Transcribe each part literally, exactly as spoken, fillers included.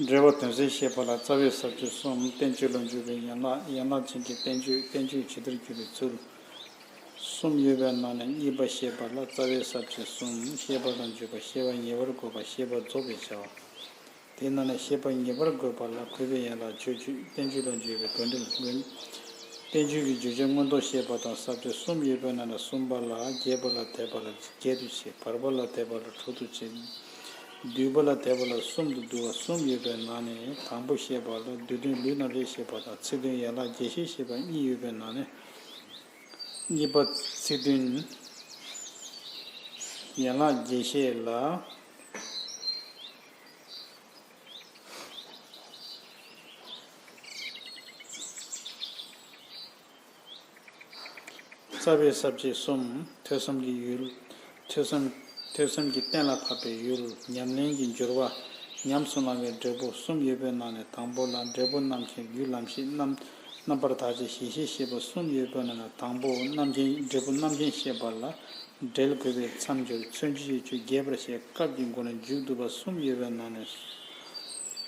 འབྲེལ་བ་དོན་གསལ་བཤད་པ་ལ་རྩ་བའི་ས་བཅད་གསུམ། བསྟན་བཅོས་ལ་འཇུག་པའི་ཡན་ལག་ཡན་ལག་ཅན་གྱི་བསྟན་བཅོས། བསྟན་བཅོས་ཇི་ལྟར་བརྒྱུད་པའི་ཚུལ། གསུམ་ཡོད་པའི་ནང་ནས་གཉིས་པ་བཤད་པ་ལ་རྩ་བའི་ས་བཅད་གསུམ། བཤད་པ་ལ་འཇུག་པ། བཤད་པ་ངེས་པར་དགོས་པ། བཤད་པ་རྫོགས་པའི་བྱ་བ། དེའི་ནང་ནས་བཤད་པ་ངེས་པར་དགོས་པ་ལ་གུས་པའི་ཡན་ལག་མཆོག་བརྗོད། བསྟན་བཅོས་ལ་འཇུག་པའི་དགོས་འབྲེལ་དགོས། བསྟན་བཅོས་ཀྱི་བརྗོད་བྱ་མངོན་རྟོགས་བཤད་པ་དང་ས་བཅད་གསུམ་ཡོད་པའི་ནང་ནས་གསུམ་པ་ལ་རྒྱས་པ་ལ་དད་པ་ལ་བརྒྱད་དུ་ཕྱེ། བར་པ་ལ་དད་པ་ལ་དྲུག་ཏུ་ཕྱེ། བསྡུས་པ་ལ་དད་པ་ལ་གསུམ་དུ་བསྡུ་བ་གསུམ་ཡོད་པའི་ནང་ནས་དང་པོ་བཤད་པ་ལ་བསྡུས་དོན་ལུས་རྣམ་འབྱེད་བཤད་པ་དང་ཚིག་དོན་ཡན་ལག་རྒྱས་བཤད་བཤད་པ་གཉིས་ཡོད་པའི་ནང་ནས། གཉིས་པ་ཚིག་དོན་ཡན་ལག་རྒྱས་བཤད་ལ། རྩ་བའི་ས་བཅད་གསུམ། ཐོས་བསམ་གྱི་ཡུལ། ཐོས་བསམ། ཐོས་བསམ་གྱིས་གཏན་ལ་ཕབ་པའི་ཡུལ། ཉམས་ལེན་གྱི་འགྱུར་བ། ཉམས་སུ་བླང་བའི་འབྲས་བུ་གསུམ་ཡོད་པའི་ནང་ནས་དང་པོ་ལ་འབྲས་བུ་རྣམ་མཁྱེན། རྒྱུ་ལམ་ཤེས། རྣམ། རྣམ་པར་དག་བྱེད། ཞེན་ཤེས་བཤད་པ་གསུམ་ཡོད་པའི་ནང་ནས་དང་པོ་རྣམ་མཁྱེན། འབྲས་བུ་རྣམ་མཁྱེན་བཤད་པ་ལ་འབྲེལ་དགོས་པའི་མཚམས་སྦྱོར། མཚོན་བྱའི་ཆོས་རྒྱས་པར་བཤད་སྐབས་ཀྱི་སྒོ་ནས་མཇུག་བསྡུ་བ་གསུམ་ཡོད་པའི་ནང་ནས།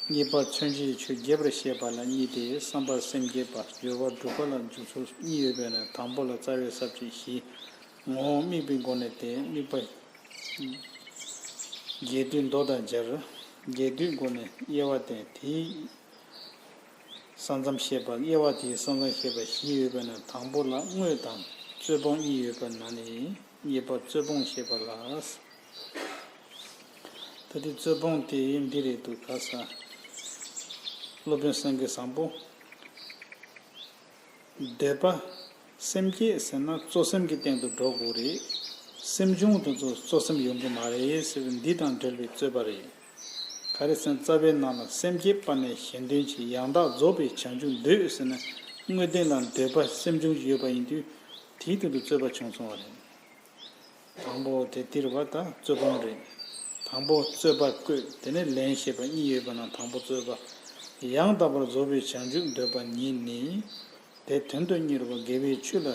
གཉིས་པ་མཚོན་བྱའི་ཆོས་རྒྱས་པར་བཤད་པ་ལ་གཉིས་ཏེ། བསམ་པ་སེམས་བསྐྱེད་པ། སྦྱོར་བ་སྒྲུབ་པ་ལ་འཇུག་ཚུལ་གཉིས་ཡོད་པའི་ནང་དང་པོ་ལ་རྩ་བའི་ས་བཅད་བཞི། ངོ་བོ་དམིགས་པའི་སྒོ་ནས་ཏེ། དམིགས་པ་རྒྱས་བསྡུས་མདོ་དང་སྦྱར། རྒྱས་བསྡུས་སྒོ་ནས་དབྱེ་བ་སྟེ། དེའི་ས་མཚམས་བཤད་པ། དབྱེ་བ་དེའི་ས་མཚམས་བཤད་པ་བཞི་ཡོད་པའི་ནང་དང་པོ་ལ་དངོས་དང་རྩོད་སྤོང་གཉིས་ཡོད་པའི་ནང་ནས། གཉིས་པ་རྩོད་སྤོང་བཤད་པ་ལ། ད་དེ་རྩོད་སྤོང་དེ་འདི་རེད་འདུག་ག་ས། སློབ་དཔོན་སེང་གེ་བཟང་པོ། འདོད་པ་སེམས་བསྐྱེད་ཟེར་ན་གཙོ་སེམས་ཀྱི་སྟེང་དུ་འགྲོ་དགོས་རེད། སེམས་བྱུང་དེ་ཚོ་གཙོ་སེམས་ཡོང་གི་མ་རེད་ཟེར་བའི་འདི་དང་འབྲེལ་བའི་རྩོད་པ་རེད། ག་རེ་ཟེར་ན་རྩ་བའི་ནང་ལ་སེམས་བསྐྱེད་པ་ནས་གཞན་དོན་བྱེད། ཡང་དག་རྫོགས་པའི་བྱང་ཆུབ་འདོད་ཟེར་ན་དངོས་བསྟན་ལ་འདོད་པ་སེམས་བྱུང་ཡོད་པ་ཡིན་དུས་དེའི་སྟེང་དུ་རྩོད་པ་བྱུང་སོང་བ་རེད། དང་པོ་དེ་སྟེར་བ་དང་རྩོད་སྤོང་རེད། དང་པོ་རྩོད་པ་བཀོད་དེ་ནས་ལན་བཤད་པ་གཉིས་ཡོད་པ་ན་དང་པོ་རྩོད་པ། ཡང་དག་པར་རྫོགས་པའི་བྱང་ཆུབ་འདོད་པ་ཉིད་ནི། དེ་དོན་དུ་གཉེར་བ་དགེ་བའི་ཆོས་ལ་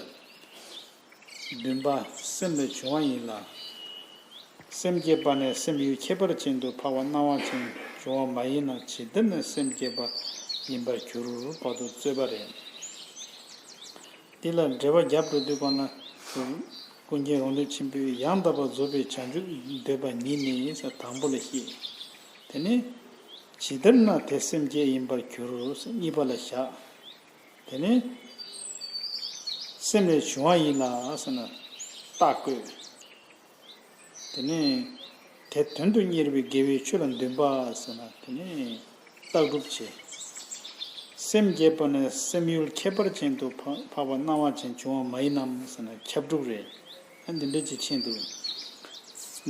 འདུན་པ་སེམས་ལས་བྱུང་བ་ཡིན་ལ། སེམས་བསྐྱེད་པ་ནས་སེམས་ཡུལ་ཁྱད་པར་ཅན་དུ་འཕགས་པ་སྣང་བ་ཅན་བྱུང་བ་མ་ཡིན་ན་ཇི་ལྟར་ན་སེམས་བསྐྱེད་པ་ཡིན་པར་འགྱུར་བར་དུ་རྩོད་པ་རེད། འདི་ལ་འགྲེལ་པ་རྒྱབ་འགྲོ་དུས་གང་ན། ཀུན་མཁྱེན་རོང་སྟོན་ཆེན་པོས་ཡང་དག་པར་རྫོགས་པའི་བྱང་ཆུབ་འདོད་པ་ཉིད་ནི་ཟེར་དང་པོ་ལ་བཤད། དེ་ནས་ཇི་ལྟར་ན་དེ་སེམས་བསྐྱེད་ཡིན་པར་འགྱུར་ཟེར་གཉིས་པ་ལ་བཞག་དེ་ནས་སེམས་ལས་བྱུང་བ་ཡིན་ལ་ཟེར་ན་རྟགས་བཀོད། དེ་ནས་དེ་དོན་དུ་གཉེར་བའི་དགེ་བའི་ཆོས་ལ་འདུན་པ་ཟེར་ན་དེ་ནས་རྟགས་སྒྲུབ་བྱེད། སེམས་བསྐྱེད་པ་ནས་སེམས་ཡུལ་ཁྱད་པར་ཅན་དུ་འཕགས་པ་སྣང་བ་ཅན་བྱུང་བ་མ་ཡིན་ནམ་ཟེར་ན་ཁྱབ་སྒྲུབ་རེད། ཨ་འདི་འདྲ་ཅིག་ཕྱིན་འདུག་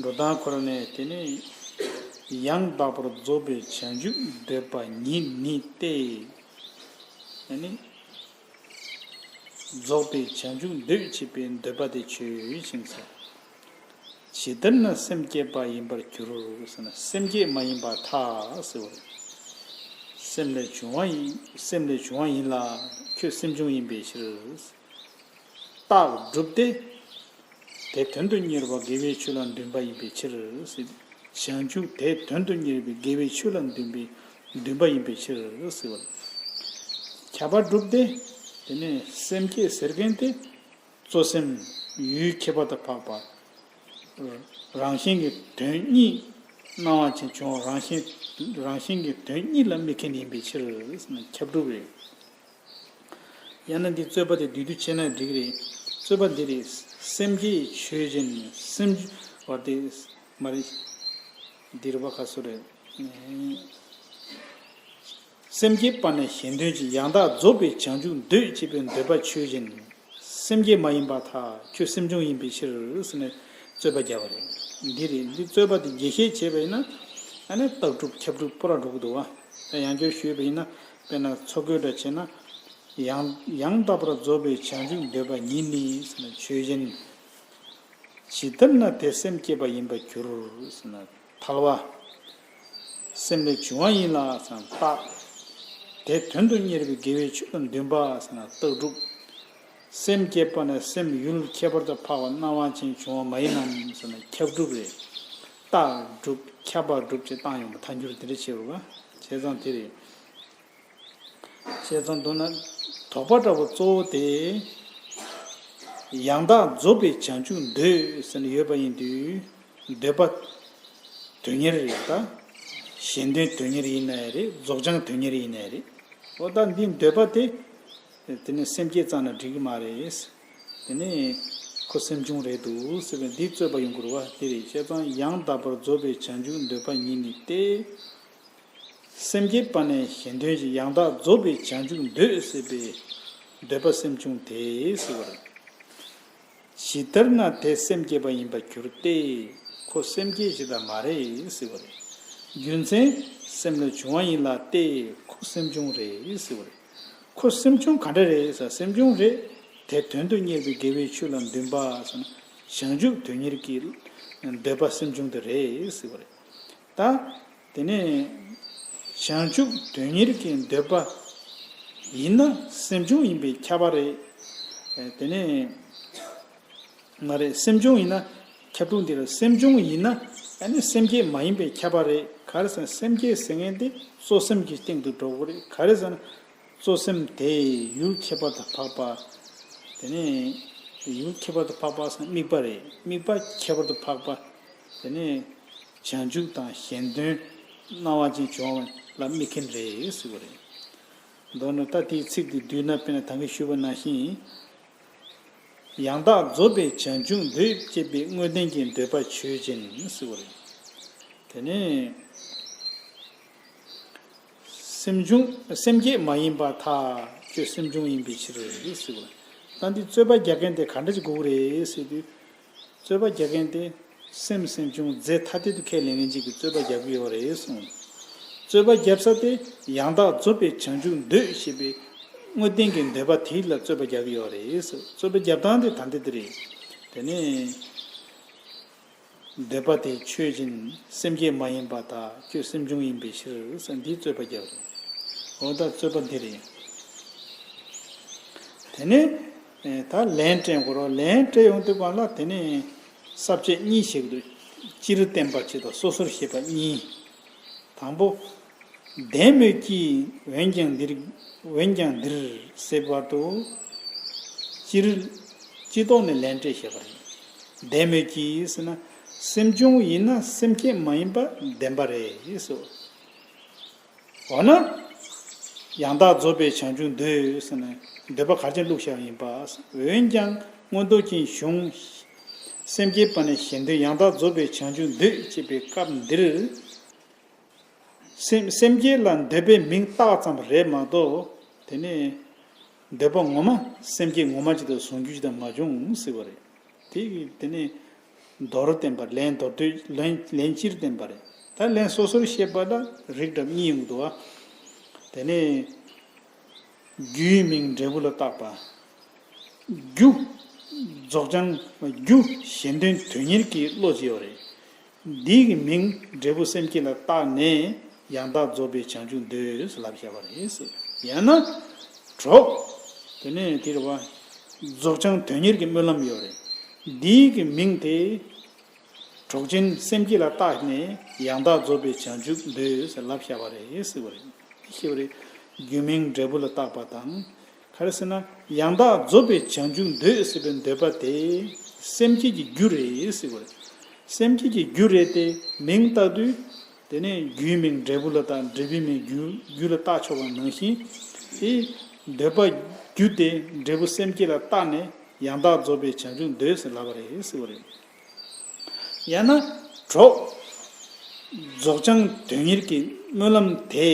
འགྲོ་སྟངས་ཁོ་ར་ནས་དེ་ནས་ཡང་དག་པར་རྫོགས་པའི་བྱང་ཆུབ་འདོད་པ་ཉིད་ནི་སྟེ། ཨ་ནི། རྫོགས་པའི་བྱང་ཆུབ་འདོད་ཅེས་པའི་འདོད་པ་དེ་ཆོས་ཅན་ཟེར། ཇི་ལྟར་ན་སེམས་བསྐྱེད་པ་ཡིན་པར་འགྱུར་ཟེར་ན་སེམས་བསྐྱེད་མ་ཡིན་པར་ཐལ་ཟེར་བ་རེད། སེམས་ལས་བྱུང་བ་ཡིན། སེམས་ལས་བྱུང་བ་ཡིན་ལ་ཁྱོད་སེམས་བྱུང་ཡིན་པའི་ཕྱིར། རྟགས་སྒྲུབ་སྟེ། དེ་དོན་དུ་གཉེར་བ་དགེ་བའི་ཆོས་ལ་འདུན་པ་ཡིན་པའི་ཕྱིར་ཟེར། བྱང་ཆུབ་དེ་དོན་དུ་གཉེར་བའི་དགེ་བའི་ཆོས་ལ་འདུན་པའི་འདུན་པ་ཡིན་པའི་ཕྱིར་ཟེར་བ། ཁྱབ་པ་སྒྲུབ་སྟེ། དེ་ནས་སེམས་བསྐྱེད་ཟེར་མཁན་དེ་གཙོ་སེམས་ཡུལ་ཁྱད་པར་དུ་འཕགས་པ། རང་བཞིན་གྱི་དོན་གཉིས་སྣང་བ་ཅན་བྱུང་བ་རང་བཞིན་རང་བཞིན་གྱི་དོན་གཉིས་ལ་དམིགས་མཁན་ཡིན་པའི་ཕྱིར་ཁྱབ་སྒྲུབ་རེད། ཡང་ན་འདི་རྩོད་པ་དེ་བསྡུས་བསྡུས་བྱས་ན་འགྲིག་རེད། རྩོད་པ་འདི་རེད། སེམས་བསྐྱེད་ཆོས་ཅན། སེམས་བར་དེ་མ་རེད། འདི་རེད་པ་ག་སུ་རེད། སེམས་བསྐྱེད་པ་ནས་གཞན་དོན་གྱི་ཡང་དག་རྫོགས་པའི་བྱང་ཆུབ་འདོད་ཅེས་པའི་འདོད་པ་ཆོས་ཅན། སེམས་བསྐྱེད་མ་ཡིན་པར་ཐལ། ཁྱོད་སེམས་བྱུང་ཡིན་པའི་ཕྱིར་ཟེར་ནས་རྩོད་པ་བརྒྱབ་པ་རེད། འདི་རེད། འདི་རྩོད་པ་འདི་རྒྱས་བཤད་བྱས་པ་ཡིན་ན་ཨ་ནི་རྟགས་སྒྲུབ་ཁྱབ་སྒྲུབ་པོ་ར་འགྲོ་གི་འདུག་བ། ད་ཡང་བསྐྱར་ཞུས་པ་ཡིན་ན་དཔེར་ན་འཚོ་གོས་འདྲ་བྱས་ན། ཡང་ཡང་དག་པར་རྫོགས་པའི་བྱང་ཆུབ་འདོད་པ་ཉིད་ནི་ཟེར་ན་ཆོས་ཅན། ཇི་ལྟར་ན་དེ་སེམས་བསྐྱེད་པ་ཡིན་པར་འགྱུར་ཟེར་ན་ཐལ་བ། སེམས་ལས་བྱུང་བ་ཡིན་ལ་ཟེར་ན་རྟགས། དེ་དོན་དུ་གཉེར་བའི་དགེ་བའི་ཆོས་ལ་འདུན་པ་ཟེར་ན་རྟགས་སྒྲུབ། སེམས་བསྐྱེད་པ་ནས་སེམས་ཡུལ་ཁྱད་པར་དུ་འཕགས་པ་སྣང་བ་ཅན་བྱུང་བ་མ་ཡིན་ནམ་ཟེར་ན་ཁྱབ་སྒྲུབ་རེད། རྟགས་སྒྲུབ། ཁྱབ་པ་སྒྲུབ་ཅེས་བཏང་ཡོང་བ་ཐལ་འགྱུར་དེ་འདྲ་བྱེད་པ། བྱས་ཙང་དེ་རེད། བྱས་ཙང་མདོར་ན་དོགས་པ་འདྲ་བོ་གཙོ་བོ་དེ། ཡང་དག་རྫོགས་པའི་བྱང་ཆུབ་འདོད་ཟེར་ནས་ཡོད་པ་ཡིན་དུས། འདོད་པ་དོན་གཉེར་རེད་ད། གཞན་དོན་དོན་གཉེར་ཡིན་ན་ཡང་རེད། རྫོགས་བྱང་དོན་གཉེར་ཡིན་ན་ཡང་རེད། འོ་ད་འདི་འདོད་པ་དེ། དེ་ནི་སེམས་བསྐྱེད་ཙམ་ན་འགྲིག་གི་མ་རེད། དེ་ནི་ཁོ་སེམས་བྱུང་རེད་འདུག་ཟེར་བའི་འདི་རྩོད་པ་ཡོང་དགོས་རེད་བ། དེ་རེད། བྱས་ཙང་ཡང་དག་པར་རྫོགས་པའི་བྱང་ཆུབ་འདོད་པ་ཉིད་ནི་སྟེ། སེམས་བསྐྱེད་པ་ནས་གཞན་དོན་གྱི་ཡང་དག་རྫོགས་པའི་བྱང་ཆུབ་འདོད་ཟེར་བའི་འདོད་པ་སེམས་བྱུང་དེ་ཟེར་བ་རེད། ཇི་ལྟར་ན་དེ་སེམས་བསྐྱེད་པ་ཡིན་པར་གྱུར་ཏེ། ཁོ་སེམས་བསྐྱེད་ཅིག་ད་མ་རེད་ཟེར་བ་རེད། རྒྱུ་མཚན་སེམས་ལས་བྱུང་བ་ཡིན་ལ་སྟེ་ཁོ་སེམས་བྱུང་རེད་ཟེར་བ་རེད། ཁོ་སེམས་བྱུང་ག་འདྲ་རེད་ཟེར། སེམས་བྱུང་རེད། དེ་དོན་དུ་གཉེར་བའི་དགེ་བའི་ཆོས་ལ་འདུན་པ་ཟེར་ན་བྱང་ཆུབ་དོན་གཉེར་གྱི་འདོད་པ་སེམས་བྱུང་དེ་རེད་ཟེར་བ་རེད། ད། དེ་ནས་བྱང་ཆུབ་དོན་གཉེར་གྱི་འདོད་པ་ཡིན་ན་སེམས་བྱུང་ཡིན་པས་ཁྱབ་པ་རེད། དེ་ནས་མ་རེད། སེམས་བྱུང་ཡིན་ན་ཁྱབ་ཐུབ་འདི་ལ་སེམས་བྱུང་ཡིན་ན་ཨ་ནི་སེམས་བསྐྱེད་མ་ཡིན་པས་ཁྱབ་པ་རེད། ག་རེ་ཟེར་ན་སེམས་བསྐྱེད་ཟེར་མཁན་དེ་གཙོ་སེམས་ཀྱི་སྟེང་དུ་འགྲོ་དགོས་རེད། ག་རེ་ཟེར་ན་གཙོ་སེམས་དེ་ཡུལ་ཁྱད་པར་དུ་འཕགས་པ། དེ་ནས་ཡུལ་ཁྱད་པར་དུ་འཕགས་པ་ཟེར་ན་དམིགས་པ་རེད། དམིགས་པ་ཁྱད་པར་དུ་འཕགས་པ། དེ་ནས་བྱང་ཆུབ་དང་གཞན་དོན་སྣང་བ་ཅན་བྱུང་བ་ལ་དམིགས་མཁན་རེད་ཟེར་བ་རེད། མདོར་ན་ད་དེའི་ཚིག་དེ་བསྡུས་ན་དཔེར་ན་ད་གིན་ཞུས་པ་ནང་བཞིན། ཡང་དག་རྫོགས་པའི་བྱང་ཆུབ་འདོད་ཅེས་པའི་དངོས་བསྟན་གྱི་འདོད་པ་ཆོས་ཅན་ཟེར་བ་རེད། དེ་ནས། སེམས་བྱུང་སེམས་བསྐྱེད་མ་ཡིན་པར་ཐལ། ཁྱོད་སེམས་བྱུང་ཡིན་པའི་ཕྱིར་ཟེར་བ། ད་འདི་རྩོད་པ་རྒྱག་མཁན་དེ་ག་འདྲ་ཞིག་དགོས་ཀྱི་རེད་ཟེར་དུས། རྩོད་པ་རྒྱག་མཁན་དེ་སེམས་སེམས་བྱུང་རྫས་ཐ་དད་དུ་ཁས་ལེན་མཁན་ཅིག་གིས་རྩོད་པ་རྒྱག་གི་ཡོད་རེད་གསུངས། རྩོད་པ་རྒྱབ་ས་དེ་ཡང་དག་རྫོགས་པའི་བྱང་ཆུབ་འདོད་ཞེས་པའི་དངོས་བསྟན་གྱི་འདོད་པ་དེ་ལ་རྩོད་པ་རྒྱག་གི་ཡོད་རེད་ཟེར། རྩོད་པ་རྒྱབ་སྟངས་དེ་ད་འདི་འདི་རེད། དེ་ནས། འདོད་པ་དེ་ཆོས་ཅན། སེམས་བསྐྱེད་མ་ཡིན་པར་ཐལ། ཁྱོད་སེམས་བྱུང་ཡིན་པའི་ཕྱིར་ཟེར་འདིའི་རྩོད་པ་རྒྱབ་རེད། འོ་ད་རྩོད་པ་འདི་རེད། དེ་ནས་ད་ལན་སྤྲད་དགོས་རེད། ལན་སྤྲད་ཡོང་དུས་གང་ལ་དེ་ནས་ས་བཅད་གཉིས་ཤིག་འདུག་སྤྱིར་བསྟན་པ་གཅིག་དང་སོ་སོར་བཤད་པ་གཉིས། དང་པོ། བདེན་མོད་ཀྱི་འོན་ཀྱང་འདིར། འོན་ཀྱང་འདིར་ཟེར་བར་དུ། སྤྱིར། སྤྱི་ལྡོག་ནས་ལན་སྤྲད་བྱས་པ་རེད། བདེན་མོད་ཀྱི་ཟེར་ན། སེམས་བྱུང་ཡིན་ན་སེམས་བསྐྱེད་མ་ཡིན་པ་བདེན་པ་རེད་ཟེར། འོ་ན། ཡང་དག་རྫོགས་པའི་བྱང་ཆུབ་འདོད་ཟེར་ན། འདོད་པ་ག་རེ་བྱས་བླུགས་བཞག་ཡིན་པ། འོན་ཀྱང་མངོན་རྟོགས་ཅན་གཞུང་། སེམས་བསྐྱེད་པ་ནས་གཞན་དོན་ཡང་དག་རྫོགས་པའི་བྱང་ཆུབ་འདོད་ཅེས་པའི་སྐབས་འདིར། སེམས་སེམས་བསྐྱེད་ལ་འདོད་པའི་མིང་བཏགས་ཙམ་རེད་མ་གཏོགས། དེ་ནས་འདོད་པ་ངོ་མ་སེམས་བསྐྱེད་ངོ་མ་ཅིག་དང་བཟུང་རྒྱུ་ཅིག་དང་མ་བྱུང་ཟེར་བ་རེད། དེ་གིས་དེ་ནས་མདོར་བསྟན་པ། ལན་མདོར་བསྡུས། ལན་ལན་སྤྱིར་བསྟན་པ་རེད། ད་ལན་སོ་སོར་བཤད་པ་ལ་རིགས་འདྲ་གཉིས་ཡོང་གི་འདུག་བ། དེ་ནས། རྒྱུའི་མིང་འབྲས་བུ་ལ་བཏགས་པ། རྒྱུ། རྫོགས་བྱང་། རྒྱུ་གཞན་དོན་དོན་གཉེར་གྱི་བློ་ཅིག་ཡོད་རེད། འདི་གི་མིང་འབྲས་བུ་སེམས་བསྐྱེད་ལ་བཏགས་ནས་ཡང་དག་རྫོགས་པའི་བྱང་ཆུབ་འདོད་ཟེར་ལབ་བཞག་པ་རེད། ཡང་ན། གྲོགས། དེ་ནས་དེ་རེད་བ། རྫོགས་བྱང་དོན་གཉེར་གྱི་སྨོན་ལམ་ཡོད་རེད། འདི་གི་མིང་དེ། གྲོགས་ཅན་སེམས་བསྐྱེད་ལ་བཏགས་ནས་ཡང་དག་རྫོགས་པའི་བྱང་ཆུབ་འདོད་ཟེར་ལབ་བཞག་པ་རེད་ཟེར་བ་རེད། ཤེས་པ་རེད། རྒྱུ་མིང་འབྲས་བུ་ལ་བཏགས་པ་དང་། ག་རེ་ཟེར་ན་ཡང་དག་རྫོགས་པའི་བྱང་ཆུབ་འདོད་ཟེར་བའི་འདོད་པ་དེ་སེམས་བསྐྱེད་ཀྱི་རྒྱུ་རེད་ཟེར་བ་རེད། སེམས་བསྐྱེད་ཀྱི་རྒྱུ་རེད་དེ་མིང་བཏགས་དུས། དེ་ནས་རྒྱུའི་མིང་འབྲས་བུ་ལ་བཏགས། འབྲས་བུའི་མིང་རྒྱུ་རྒྱུ་ལ་བཏགས་ཆོག་པ་ནང་བཞིན། དེ་འདོད་པ་རྒྱུ་དེ་འབྲས་བུ་སེམས་བསྐྱེད་ལ་བཏགས་ནས་ཡང་དག་རྫོགས་པའི་བྱང་ཆུབ་འདོད་ཟེར་ལབ་པ་རེད་ཟེར་བ་རེད། ཡང་ན་གྲོགས། རྫོགས་བྱང་དོན་གཉེར་གྱི་སྨོན་ལམ་དེ།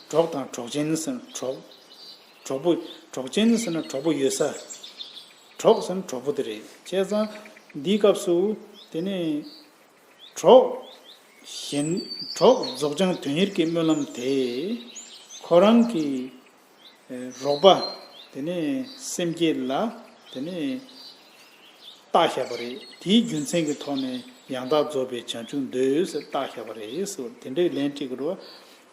གྲོགས་དང་གྲོགས་ཅན་ཟེར་ན་གྲོགས། གྲོགས་པོ། གྲོགས་ཅན་ཟེར་ན་གྲོགས་པོ་ཡོད་ས། གྲོགས་ཟེར་ན་གྲོགས་པོ་དེ་རེད། བྱས་ཙང་འདིའི་སྐབས་སུ་དེ་ནས་གྲོགས། གཞན། གྲོགས་རྫོགས་བྱང་དོན་གཉེར་གྱི་སྨོན་ལམ་དེ་ཁོ་རང་གི་རོགས་པ། དེ་ནས་སེམས་བསྐྱེད་ལ་དེ་ནས་བཏགས་བཞག་པ་རེད། དེའི་རྒྱུ་མཚན་གྱི་ཐོག་ནས་ཡང་དག་རྫོགས་པའི་བྱང་ཆུབ་འདོད་ཟེར་བཏགས་བཞག་པ་རེད་ཟེར་བ་དེ་འདྲའི་ལན་སྤྲད་ཀྱི་རེད་བ།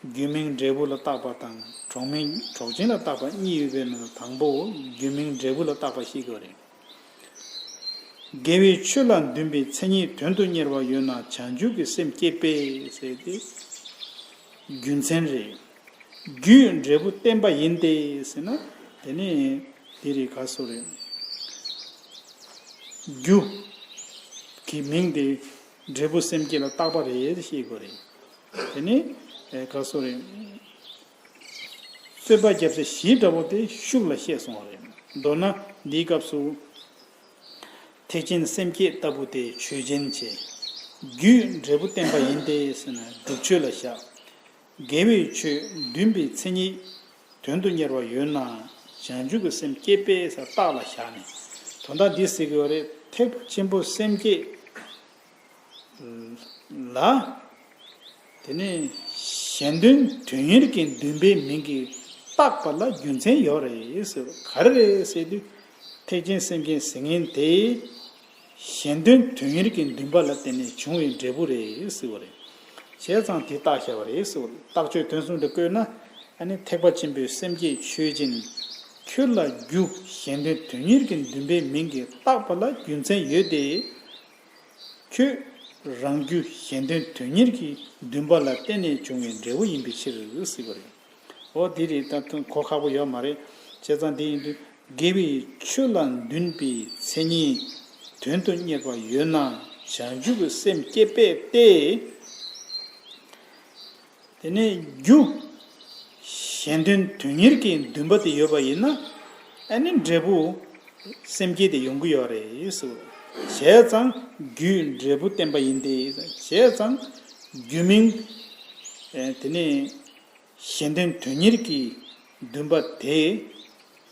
རྒྱུ་མིང་འབྲས་བུ་ལ་བཏགས་པ་དང་གྲོགས་མིང་གྲོགས་ཅན་ལ་བཏགས་པ་གཉིས་ཡོད་པའི་ནང་དང་པོ་རྒྱུ་མིང་འབྲས་བུ་ལ་བཏགས་པ་ཤེས་དགོས་རེད། དགེ་བའི་ཆོས་ལ་འདུན་པའི་མཚན་ཉིད་དོན་དུ་གཉེར་བ་ཡོད་ན་བྱང་ཆུབ་ཀྱི་སེམས་བསྐྱེད་པས་ཟེར་ཏེ། རྒྱུ་མཚན་རེད། རྒྱུས་འབྲས་བུ་བསྟན་པ་ཡིན་ཏེ་ཟེར་ན། དེ་ནི་དེ་རེད། ག་སོ་རེད། རྒྱུ་གི་མིང་དེ་འབྲས་བུ་སེམས་བསྐྱེད་ལ་བཏགས་པ་རེད་ཤེས་དགོས་རེད། དེ་ནི་ག་སོ་རེད། རྩོད་པ་རྒྱབ་ཚེ་བཞི་འདྲ་བོ་དེ་ཤུགས་ལ་བཤད་སོང་བ་རེད། མདོར་ན་འདིའི་སྐབས་སུ། ཐེག་ཆེན་སེམས་བསྐྱེད་ལྟ་བུ་དེ་ཆོས་ཅན་བྱས། རྒྱུས་འབྲས་བུ་བསྟན་པ་ཡིན་ཏེ་ཟེར་ན་སྒྲུབ་ཆོས་ལ་བཞག་དགེ་བའི་ཆོས་འདུན་པའི་མཚན་ཉིད་དོན་དུ་གཉེར་བ་ཡོད་ན་བྱང་ཆུབ་ཀྱི་སེམས་བསྐྱེད་པས་ཟེར་རྟགས་ལ་བཞག་ནས། དོན་དག་འདི་ཟེར་གྱི་ཡོད་རེད། ཐེག་པ་ཆེན་པོ་སེམས་བསྐྱེད་ལ། དེ་ནས་གཞན་དོན་དོན་གཉེར་གྱི་འདུན་པའི་མིང་གིས་བཏགས་པ་ལ་རྒྱུ་མཚན་ཡོད་རེད་ཟེར། ག་རེ་རེད་ཟེར་དུས། ཐེག་ཆེན་སེམས་བསྐྱེད་ཟེར་མཁན་དེ་གཞན་དོན་དོན་གཉེར་གྱི་འདུན་པ་ལ་བརྟེན་ནས་བྱུང་བའི་འབྲས་བུ་རེད་ཟེར་བ་རེད། བྱས་ཙང་དེ་བཏགས་བཞག་པ་རེད་ཟེར་བ་རེད། རྟགས་ཆོས་དོན་གསུམ་དུ་བཀོད་ན། ཨ་ནི་ཐེག་པ་ཆེན་པོའི་སེམས་བསྐྱེད་ཆོས་ཅན། ཁྱོད་ལ་རྒྱུ་གཞན་དོན་དོན་གཉེར་གྱི་འདུན་པའི་མིང་གིས་བཏགས་པ་ལ་རྒྱུ་མཚན་ཡོད་དེ། ཁྱོད་རང་རྒྱུ་གཞན་དོན་དོན་གཉེར་གྱི་འདུན་པ་ལ་བརྟེན་ནས་བྱུང་བའི་འབྲས་བུ་ཡིན་པའི་ཕྱིར་ཟེར་བ་རེད། འོ་དེ་རེད། ད་དུང་གོ་ཁག་པོ་ཡོད་མ་རེད། བྱས་ཙང་དེ་ཡིན་དུས་དགེ་བའི་ཆོས་ལ་འདུན་པའི་མཚན་ཉིད་དོན་དུ་གཉེར་བ་ཡོད་ན་བྱང་ཆུབ་ཀྱི་སེམས་བསྐྱེད་པས་ཏེ། དེ་ནས་རྒྱུ་གཞན་དོན་དོན་གཉེར་གྱི་འདུན་པ་དེ་ཡོད་པ་ཡིན་ན། ཨ་ནི་འབྲས་བུ་སེམས་བསྐྱེད་དེ་ཡོང་གི་ཡོད་རེད་ཟེར། བྱས་ཙང་རྒྱུས་འབྲས་བུ་བསྟན་པ་ཡིན་ཏེ། བྱས་ཙང་རྒྱུ་མིང་དེ་ནས་གཞན་དོན་དོན་གཉེར་གྱི་འདུན་པ་དེ་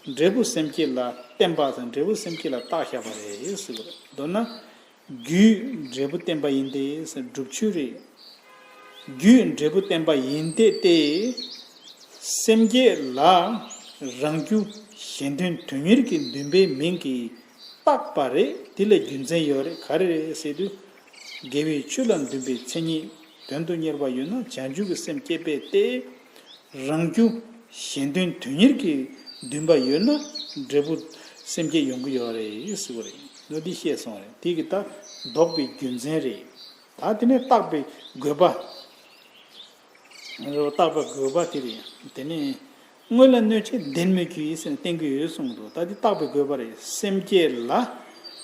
འབྲས་བུ་སེམས་བསྐྱེད་ལ་བསྟན་པ་དང་འབྲས་བུ་སེམས་བསྐྱེད་ལ་བཏགས་བཞག་པ་རེད་ཟེར་བ་རེད། མདོར་ན། རྒྱུས་འབྲས་བུ་བསྟན་པ་ཡིན་ཏེ་ཟེར་སྒྲུབ་ཆོས་རེད། རྒྱུས་འབྲས་བུ་བསྟན་པ་ཡིན་ཏེ་སྟེ། སེམས་བསྐྱེད་ལ་རང་རྒྱུ་གཞན་དོན་དོན་གཉེར་གྱི་འདུན་པའི་མིང་གིས་བཏགས་པ་རེད། དེ་ལ་རྒྱུ་མཚན་ཡོད་རེད། ག་རེ་རེད་ཟེར་དུས། དགེ་བའི་ཆོས་ལ་འདུན་པའི་མཚན་ཉིད་དོན་དུ་གཉེར་བ་ཡོད་ན་བྱང་ཆུབ་ཀྱི་སེམས་བསྐྱེད་པས་ཏེ། རང་རྒྱུ་གཞན་དོན་དོན་གཉེར་གྱི་འདུན་པ་ཡོད་ན་འབྲས་བུ་སེམས་བསྐྱེད་ཡོང་གི་ཡོད་རེད་ཟེར་བ་རེད། ལོ་འདི་བཤད་སོང་རེད། དེ་གི་ད་ལྡོག་པའི་རྒྱུ་མཚན་རེད། ད་དེ་ནས་བཏགས་པའི་དགོས་པ། རེད་བ། བཏགས་པའི་དགོས་པ་དེ་རེད། དེ་ནས་སྔོན་ལ་གནོད་བྱེད་ལྡན་མོད་ཀྱི་ཟེར་ནས་བསྟན་གྱི་ཡོད་གསུངས་འདུག་ད་དེ་བཏགས་པའི་དགོས་པ་རེད། སེམས་བསྐྱེད་ལ།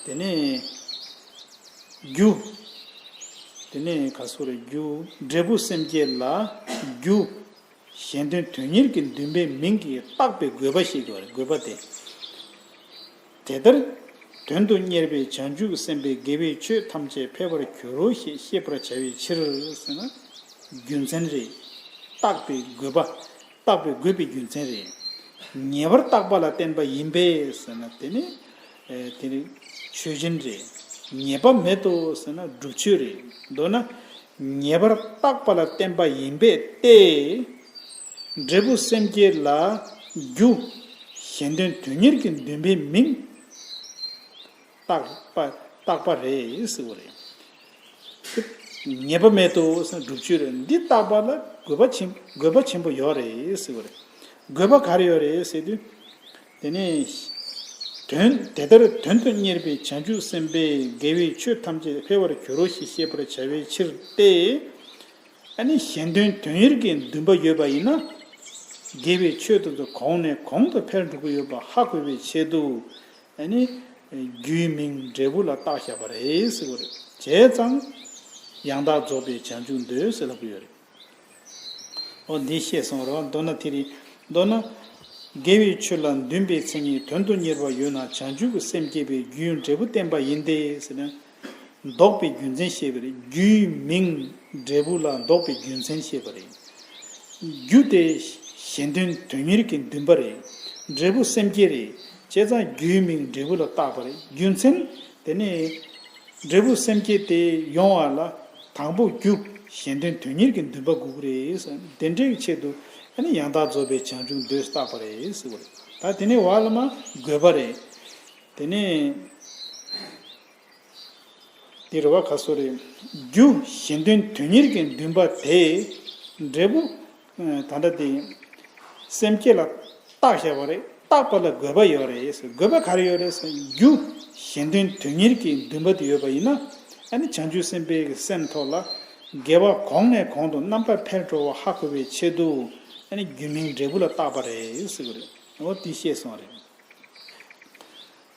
དེ་ནས་རྒྱུ། དེ་ནས་ག་སོ་རེད། རྒྱུ་འབྲས་བུ་སེམས་བསྐྱེད་ལ་རྒྱུ། གཞན་དོན་དོན་གཉེར་གྱི་འདུན་པའི་མིང་གིས་བཏགས་པའི་དགོས་པ་ཞིག་ཡོད་རེད། དགོས་པ་དེ། དེ་ལྟར་དོན་དུ་གཉེར་བའི་བྱང་ཆུབ་སེམས་དཔས་དགེ་བའི་ཆོས་ཐམས་ཅད་འཕེལ་བར་འགྱུར་རོ་ཞེས་ཤེས་པར་བྱ་བའི་ཕྱིར་ཟེར་ན། རྒྱུ་མཚན་རེད། བཏགས་པའི་དགོས་པ། བཏགས་པའི་དགོས་པའི་རྒྱུ་མཚན་རེད། ངེས་པར་བཏགས་པ་ལ་བརྟེན་པ་ཡིན་པས་ཟེར་ན་དེ་ནི། ཨེ། དེ་ནི་ཆོས་ཅན་རེད། ངེས་པ་མེད་དོ་ཟེར་ན་སྒྲུབ་ཆོས་རེད། མདོར་ན། ངེས་པར་བཏགས་པ་ལ་བརྟེན་པ་ཡིན་པས་ཏེ། འབྲས་བུ་སེམས་བསྐྱེད་ལ་རྒྱུ་གཞན་དོན་དོན་གཉེར་གྱི་འདུན་པའི་མིང་བཏགས་པ་བཏགས་པ་རེད་ཟེར་བ་རེད། ངེས་པ་མེད་དོ་ཟེར་ན་སྒྲུབ་ཆོས་རེད། འདི་བཏགས་པ་ལ་དགོས་པ་ཆེན་དགོས་པ་ཆེན་པོ་ཡོད་རེད་ཟེར་བ་རེད། དགོས་པ་ག་རེ་ཡོད་རེད་ཟེར་དུས། དེ་ནས་དོན་དེ་ལྟར་དོན་དུ་གཉེར་བའི་བྱང་ཆུབ་སེམས་དཔས་དགེ་བའི་ཆོས་ཐམས་ཅད་འཕེལ་བར་འགྱུར་རོ་ཞེས་ཤེས་པར་བྱ་བའི་ཕྱིར་ཏེ། ཨ་ནི་གཞན་དོན་དོན་གཉེར་གྱི་འདུན་པ་ཡོད་པ་ཡིན་ན། དགེ་བའི་ཆོས་དེ་ཚོ་གོང་ནས་གོང་དུ་འཕེལ་འགྲོ་གི་ཡོད་པ་ཧ་གོ་བའི་ཆེད་དུ། ཨ་ནི་རྒྱུའི་མིང་འབྲས་བུ་ལ་བཏགས་བཞག་པ་རེད་ཟེར་བ་རེད། བྱས་ཙང་ཡང་དག་རྫོགས་པའི་བྱང་ཆུབ་འདོད་ཟེར་ལབ་ཀྱི་ཡོད་རེད། འོ་འདི་ཤེས་སོང་རོགས། མདོར་ན་དེ་རེད། མདོར་ན། དགེ་བའི་ཆོས་ལ་འདུན་པའི་མཚན་ཉིད་དོན་དུ་གཉེར་བ་ཡོད་ན་བྱང་ཆུབ་ཀྱི་སེམས་བསྐྱེད་པའི་རྒྱུའི་འབྲས་བུ་བསྟན་པ་ཡིན་ཏེ་ཟེར་ན། ལྡོག་པའི་རྒྱུ་མཚན་བཤད་པ་རེད། རྒྱུའི་མིང་འབྲས་བུ་ལ་ལྡོག་པའི་རྒྱུ་མཚན་བཤད་པ་རེད། རྒྱུ་དེ་གཞན་དོན་དོན་གཉེར་གྱི་འདུན་པ་རེད། འབྲས་བུ་སེམས་བསྐྱེད་རེད། བྱས་ཙང་རྒྱུའི་མིང་འབྲས་བུ་ལ་བཏགས་པ་རེད། རྒྱུ་མཚན་དེ་ནི། འབྲས་བུ་སེམས་བསྐྱེད་དེ་ཡོང་བ་ལ་དང་པོ་རྒྱུ་གཞན་དོན་དོན་གཉེར་གྱི་འདུན་པ་དགོས་ཀྱི་རེད་ཟེར། དེ་འདྲའི་ཆེད་དུ་ཨ་ནི་ཡང་དག་རྫོགས་པའི་བྱང་ཆུབ་འདོད་བཏགས་པ་རེད་ཟེར་བ་རེད། ད་དེ་ནས་བ་ལ་མ་དགོས་པ་རེད། དེ་ནས་དེ་རེད་བ། ག་སོ་རེད། རྒྱུ་གཞན་དོན་དོན་གཉེར་གྱི་འདུན་པ་དེ་འབྲས་བུ་ད་ལྟ་དེ་སེམས་བསྐྱེད་ལ་བཏགས་བཞག་པ་རེད། བརྟག་པ་ལ་དགོས་པ་ཡོད་རེད་ཟེར། དགོས་པ་ག་རེ་ཡོད་རེད་ཟེར། རྒྱུ་གཞན་དོན་དོན་གཉེར་གྱི་འདུན་པ་དེ་ཡོད་པ་ཡིན་ན། ཨ་ནི་བྱང་ཆུབ་སེམས་དཔའི་སེམས་ཐོག་ལ་དགེ་བ་གོང་ནས་གོང་དུ་རྣམ་པར་འཕེལ་འགྲོ་བ་ཧ་གོ་བའི་ཆེད་དུ། ཨ་ནི་རྒྱུ་མིན་འབྲས་བུ་ལ་བརྟག་པ་རེད་ཟེར་གི་རེད། འོ་དེ་བཤད་སོང་རེད།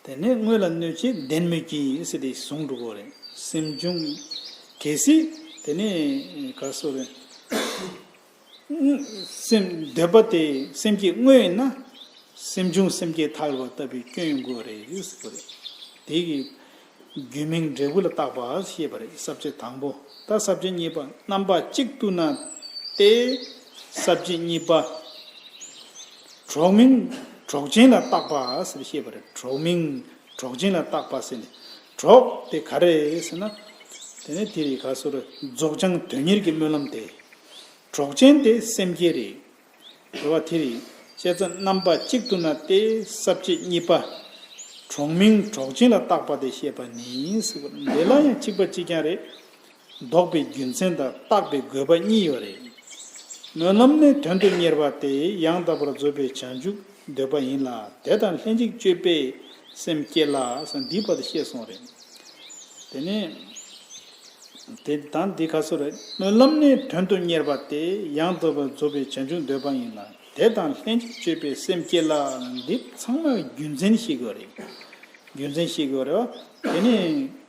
དེ་ནས་དངོས་ལ་གནོད་བྱེད་ལྡན་མོད་ཀྱི་ཟེར་དེ་གསུངས་འགྲོ་གི་རེད། སེམས་བྱུང་། གལ་སྲིད་དེ་ནས་ག་སོ་རེད། སེམས་འདོད་པ་དེ་སེམས་བསྐྱེད་དངོས་ཡིན་ན། སེམས་བྱུང་སེམས་བསྐྱེད་ཐལ་བ་ལྟ་བུའི་སྐྱོན་ཡོང་དགོས་རེད་ཟེར་བ་རེད། དེ་གི་རྒྱུ་མིན་འབྲས་བུ་ལ་བརྟག་པ་ཞེས་པ་རེད། ས་བཅད་དང་པོ། ད་ས་བཅད་གཉིས་པ། རྣམ་པ་གཅིག་ཏུ་ན་སྟེ། ས་བཅད་གཉིས་པ། གྲོགས་མིན་གྲོགས་ཅན་ལ་བརྟག་པ་ཟེར་བཤད་པ་རེད། གྲོགས་མིན་གྲོགས་ཅན་ལ་བརྟག་པ་ཟེར་ནས། གྲོགས་དེ་ག་རེ་ཟེར་ན། དེ་ནས་དེ་རེད། ག་སོ་རེད། རྫོགས་བྱང་དོན་གཉེར་གྱི་སྨོན་ལམ་དེ། གྲོགས་ཅན་དེ་སེམས་བསྐྱེད་རེད། རེད་བ། དེ་རེད། བྱས་ཙང་རྣམ་པ་གཅིག་ཏུ་ན་སྟེ་ས་བཅད་གཉིས་པ། གྲོགས་མིན་གྲོགས་ཅན་ལ་བརྟག་པ་དེ་བཤད་པ་ནི་ཟེར་བ། འདི་ལ་ཡང་གཅིག་པ་གཅིག་རྐྱང་རེད། འདོགས་པའི་རྒྱུ་མཚན་དང་བརྟག་པའི་དགོས་པ་གཉིས་ཡོད་རེད། སྨོན་ལམ་ནི་དོན་དུ་གཉེར་བ་སྟེ། ཡང་དག་པར་རྫོགས་པའི་བྱང་ཆུབ་འདོད་པ་ཡིན་ལ། དེ་དང་ལྷན་ཅིག་སྤྱོད་པའི་སེམས་བསྐྱེད་ལ་ཟེར་འདིའི་བར་དུ་བཤད་སོང་རེད། དེ་ནས། དེ་དང་འདི་ག་སོ་རེད། སྨོན་ལམ་ནི་དོན་དུ་གཉེར་བ་སྟེ། ཡང་དག་པར་རྫོགས་པའི་བྱང་ཆུབ་འདོད་པ་ཡིན་ལ། དེ་དང་ལྷན་ཅིག་སྤྱོད་པའི་སེམས་བསྐྱེད་ལ། འདི་ཚང་མ་རྒྱུ་མཚན་ཤེས་དགོས་རེད། རྒྱུ་མཚན་ཤེས་དགོས་རེད་བ། དེ་ནས་